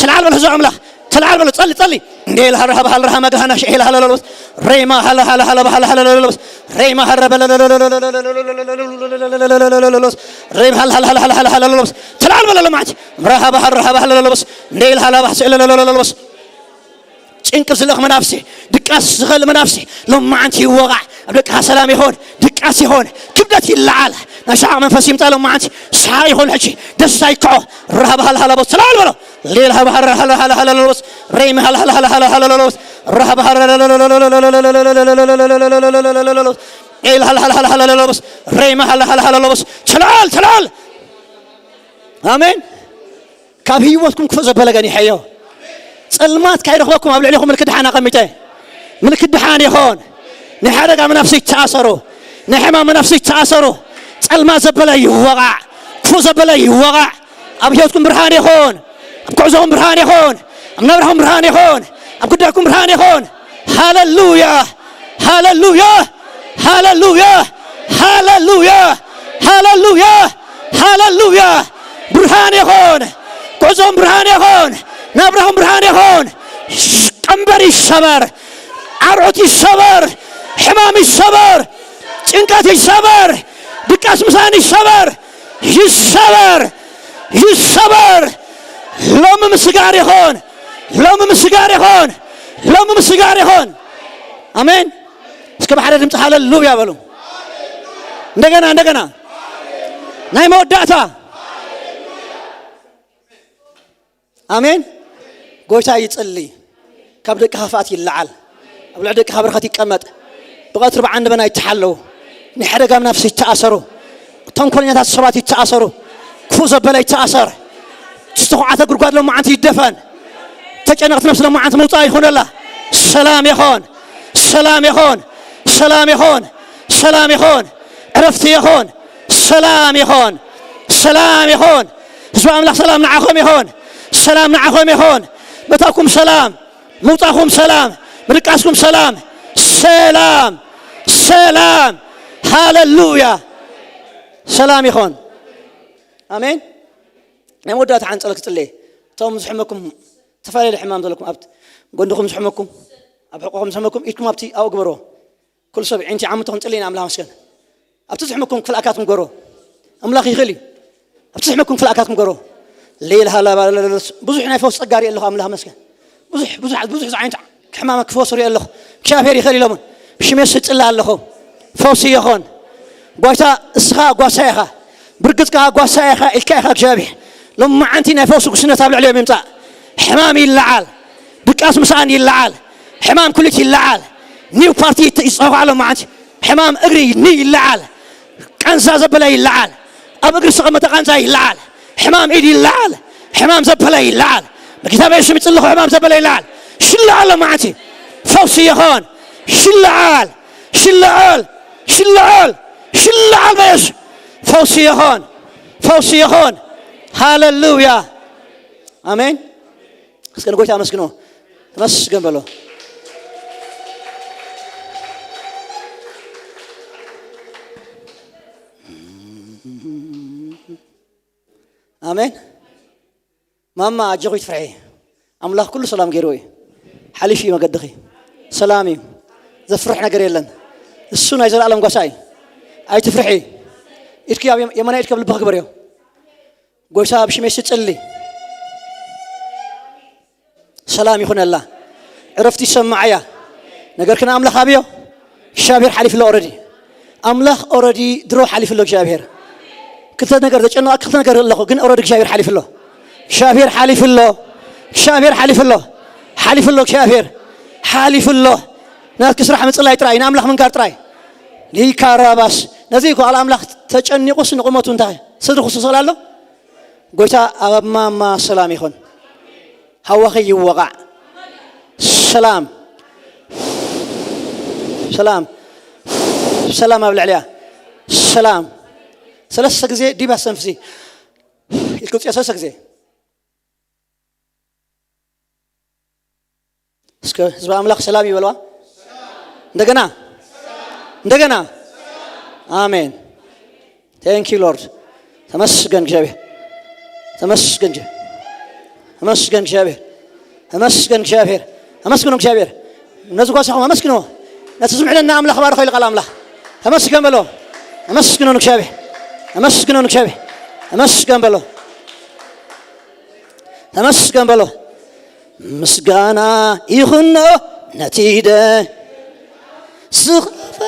ተላዓል በሎ ህዝቢ ኣምላኽ። ተላዓል በሎ ጸሊ ጸሊ። እንዴ ኢልሃ ረሃ ባህል ረሃ መግርሃ ናሽ ኢልሃ ለለለበስ። ሬማ ሃለ ሃለ ሃለ ባህል ሃለ ለለለበስ። ሬማ ሃረ በለ ሬም ሃለ ሃለ ሃለ ሃለ ሃለ ለለለበስ። ተላዓል በሎ ለማዓት። ረሃ ባህል ረሃ ባህል ለለበስ። እንዴ ኢልሃ ለባህ ስእለ ለለለበስ። ጭንቂ ዝልእኽ መናፍሲ፣ ድቃስ ዝኸል መናፍሲ ሎማዓንቲ ይወቓዕ። ኣብ ደቅኻ ሰላም ይኹን፣ ድቃስ ይኹን፣ ክብደት ይለዓል። ናይ ሰሓቕ መንፈስ ይምጻ ሎማዓንቲ። ሰሓቕ ይኹን ሕጂ፣ ደስታ ይክዖ። ራሃብ ሃልሃላ ቦስ ተላዓል በሎ። ሌል ሃብ ሃር ሃለ ሃለ ሃለ ለሎስ። ሬም ሃለ ሃለ ሃለ ሃለ ሃለ ለሎስ። ራሃብ ሃር ኤል ሃለ ሃለ ሃለ ሃለ ለሎስ። ሬም ሃለ ሃለ ሃለ ለሎስ። ተላዓል፣ ተላዓል። ኣሜን። ካብ ህይወትኩም ክፉእ ዘበለ ገኒሐዮ። ጸልማት ካይረኽበኩም ኣብ ልዕሊኹም ምልክት ደሓን ኣቐሚጠ። ምልክት ደሓን ይኾን። ናይ ሓደጋ መናፍስቲ ይተኣሰሩ። ናይ ሕማም መናፍስቲ ይተኣሰሩ። ጸልማት ዘበለ ይወቓዕ። ክፉእ ዘበለ ይወቓዕ። ኣብ ህይወትኩም ብርሃን ይኹን። ኣብ ጉዕዞኹም ብርሃን ይኹን። ኣብ ናብራኹም ብርሃን ይኹን። ኣብ ጉዳይኩም ብርሃን ይኹን። ሃለሉያ፣ ሃለሉያ፣ ሃለሉያ፣ ሃለሉያ፣ ሃለሉያ፣ ሃለሉያ። ብርሃን ይኹን። ጉዕዞም ብርሃን ይኹን። ናብራኹም ብርሃን ይኹን። ቀንበር ይሰበር። ዓርዑት ይሰበር። ሕማም ይሰበር። ጭንቀት ይሰበር። ድቃስ ምሳን ይሰበር። ይሰበር። ይሰበር። ሎሚ ምስጋር ይኹን። ሎሚ ምስጋር ይኹን። ሎሚ ምስጋር ይኹን። ኣሜን። እስከ ብሓደ ድምፂ ሃለሉያ በሉ። እንደገና፣ እንደገና። ናይ መወዳእታ። ኣሜን። ጎይታ ይጽሊ። ካብ ደቅኻ ክፍኣት ይለዓል። ኣብ ልዕሊ ደቅኻ በረኸት ይቀመጥ። ብቐትሪ ብዓንዲ በና ይተሓለዉ። ናይ ሓደጋ መናፍስቲ ይተኣሰሩ። ተንኮለኛታት ሰባት ይተኣሰሩ። ክፉእ ዘበለ ይተኣሰር። ዝተኹዓተ ጉድጓድ ሎማዓንቲ ይደፈን። ተጨነቕቲ ነፍሲ ሎማዓንቲ መውጻእ ይኹነላ። ሰላም ይኹን። ሰላም ይኹን። ሰላም ይኹን። ሰላም ይኹን። ዕረፍቲ ይኹን። ሰላም ይኹን። ሰላም ይኹን። ህዝቢ ኣምላኽ ሰላም ንዓኹም ይኹን። ሰላም ንዓኹም ይኹን። መታኩም ሰላም፣ ምውጻኹም ሰላም፣ ምድቃስኩም ሰላም። ሰላም፣ ሰላም። ሃለሉያ። ሰላም ይኹን። ኣሜን። ናይ መወዳእታ ሓንቲ ጸሎት ክጽልየ። እቶም ዝሕመኩም፣ ዝተፈላለዩ ሕማም ዘለኩም፣ ኣብ ጎንድኹም ዝሕመኩም፣ ኣብ ሕቆኹም ዝሕመኩም፣ ኢድኩም ኣብቲ ኣብኡ ግበርዎ። ኩሉ ሰብ ዒንቲ ዓምቱ ክንጽሊ ኢና። ኣምላኽ መስገን። ኣብቲ ዝሕመኩም ክፍል ኣካትኩም ግበርዎ። ኣምላኽ ይኽእል እዩ። ኣብቲ ዝሕመኩም ክፍል ኣካትኩም ግበርዎ። ሌላ ሃላ ባለለስ ብዙሕ ናይ ፈውስ ጸጋ ርኢ ኣለኹ። ኣምላኽ መስገን። ብዙሕ ብዙሕ ብዙሕ ዓይነት ሕማም ክፈወሱ ርኢ ኣለኹ። እግዚኣብሔር ይኽእል ኢሎምን ብሽም የሱስ እጽሊ ኣለኹ። ፈውሲ ይኹን። ጎይታ፣ እስኻ ጓሳ ኢኻ፣ ብርግጽ ከኣ ጓሳ ኢኻ ኢልካ ኢኻ እግዚኣብሔር። ሎማዓንቲ ናይ ፈውሲ ጉስነት ኣብ ልዕሊኦም ይምጻእ። ሕማም ይለዓል፣ ድቃስ ምስኣን ይለዓል፣ ሕማም ኩሊት ይለዓል፣ ኒው ፓርቲ ይጸዋዕ ሎማዓንቲ። ሕማም እግሪ ኒ ይለዓል፣ ቃንዛ ዘበለ ይለዓል፣ ኣብ እግሪ ዝተቐመጠ ቃንዛ ይለዓል፣ ሕማም ኢድ ይለዓል፣ ሕማም ዘበለ ይለዓል። በጌታ በኢየሱስ ስም ይጽለኹ፣ ሕማም ዘበለ ይለዓል። ሽለዓል ሎማዓንቲ። ፈውሲ ይኹን። ሽለዓል ሽለዓል ሽለዓል ሽለዓል በየሱስ ፈውሲ ይኹን። ፈውሲ ይኹን። ሃሌሉያ። ኣሜን። እስከ ንጎይታ ኣመስግኖ። ተመስገን በሎ። ኣሜን። ማማ ኣጆኺ ትፍርሒ። ኣምላኽ ኩሉ ሰላም ገይርዎ እዩ። ሓሊፉ እዩ መገድኺ። ሰላም እዩ። ዘፍርሕ ነገር የለን። እሱ ናይ ዘላለም ጓሳ እዩ። ኣይትፍርሒ። ኢድኪ ኣብ የም-፣ የማናይ ኢድኪ ኣብ ልብኺ ግበርዮ። ጎይታ ብሽመይ ስጽሊ። ሰላም ይኹነላ። ዕረፍቲ ይሰማዓያ። ነገር ግን ኣምላኽ ኣብዮ። እግዚኣብሔር ሓሊፍሎ ኦረዲ። ኣምላኽ ኦረዲ ድሮ ሓሊፍሎ እግዚኣብሔር። ክልተ ነገር ዘጨነቓ ክልተ ነገር ኣለኹ፣ ግን ኦረዲ እግዚኣብሔር ሓሊፍሎ። እግዚኣብሔር ሓሊፍሎ። እግዚኣብሔር ሓሊፍሎ። ሓሊፍሎ እግዚኣብሔር። ሓሊፍሎ። ናትኪ ስራሕ ምጽላይ ጥራይ፣ ንኣምላኽ ምንጋር ጥራይ። ሊካራባስ። ነዚ እኮ ቃል ኣምላኽ ተጨኒቑስ ንቑመቱ እንታይ? ስድሪ ክሱ ስቕል ኣሎ? ጎይታ ኣብ ማማ ሰላም ይኹን። ሃዋኺ ይወቓዕ። ሰላም። ሰላም። ሰላም ኣብ ልዕሊያ። ሰላም። ሰለስተ ግዜ ዲብ ኣስተንፍሲ። ኢልኪ ውፅኦ ሰለስተ ግዜ። እስከ ህዝቢ ኣምላኽ ሰላም ይበልዋ። እንደገና። እንደገና። ኣሜን። Thank you Lord። ተመስገን እግዚኣብሔር። ተመስገን። ተመስገን እግዚኣብሔር። ተመስገን እግዚኣብሔር። ኣመስግኑ እግዚኣብሔር። ነዚ ጓሳኹም ኣመስግኑ። ነቲ ዝምዕደና ኣምላኽ ባርኾ ኢሉ ቃል ኣምላኽ። ተመስገን በሎ። ኣመስግኑ ንእግዚኣብሔር። ኣመስግኑ ንእግዚኣብሔር። ተመስገን በሎ። ተመስገን በሎ። ምስጋና ይኹኖ ነቲ ደ-፣ ዝኸፈ-፣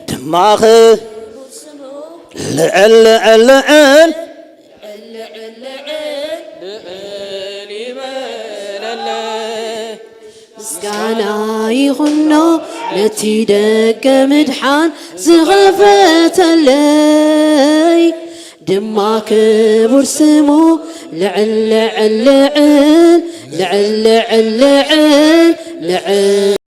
ድማ ኽ-፣ ልዕል፣ ልዕል፣ ልዕል። ልዕል ይበለለይ። ምስጋና ይኹኖ ነቲ ደገ ምድሓን ዝኸፈተለይ፣ ድማ ክቡር ስሙ። ልዕል፣ ልዕል፣ ልዕል፣ ልዕል፣ ልዕል፣ ልዕል፣ ልዕል።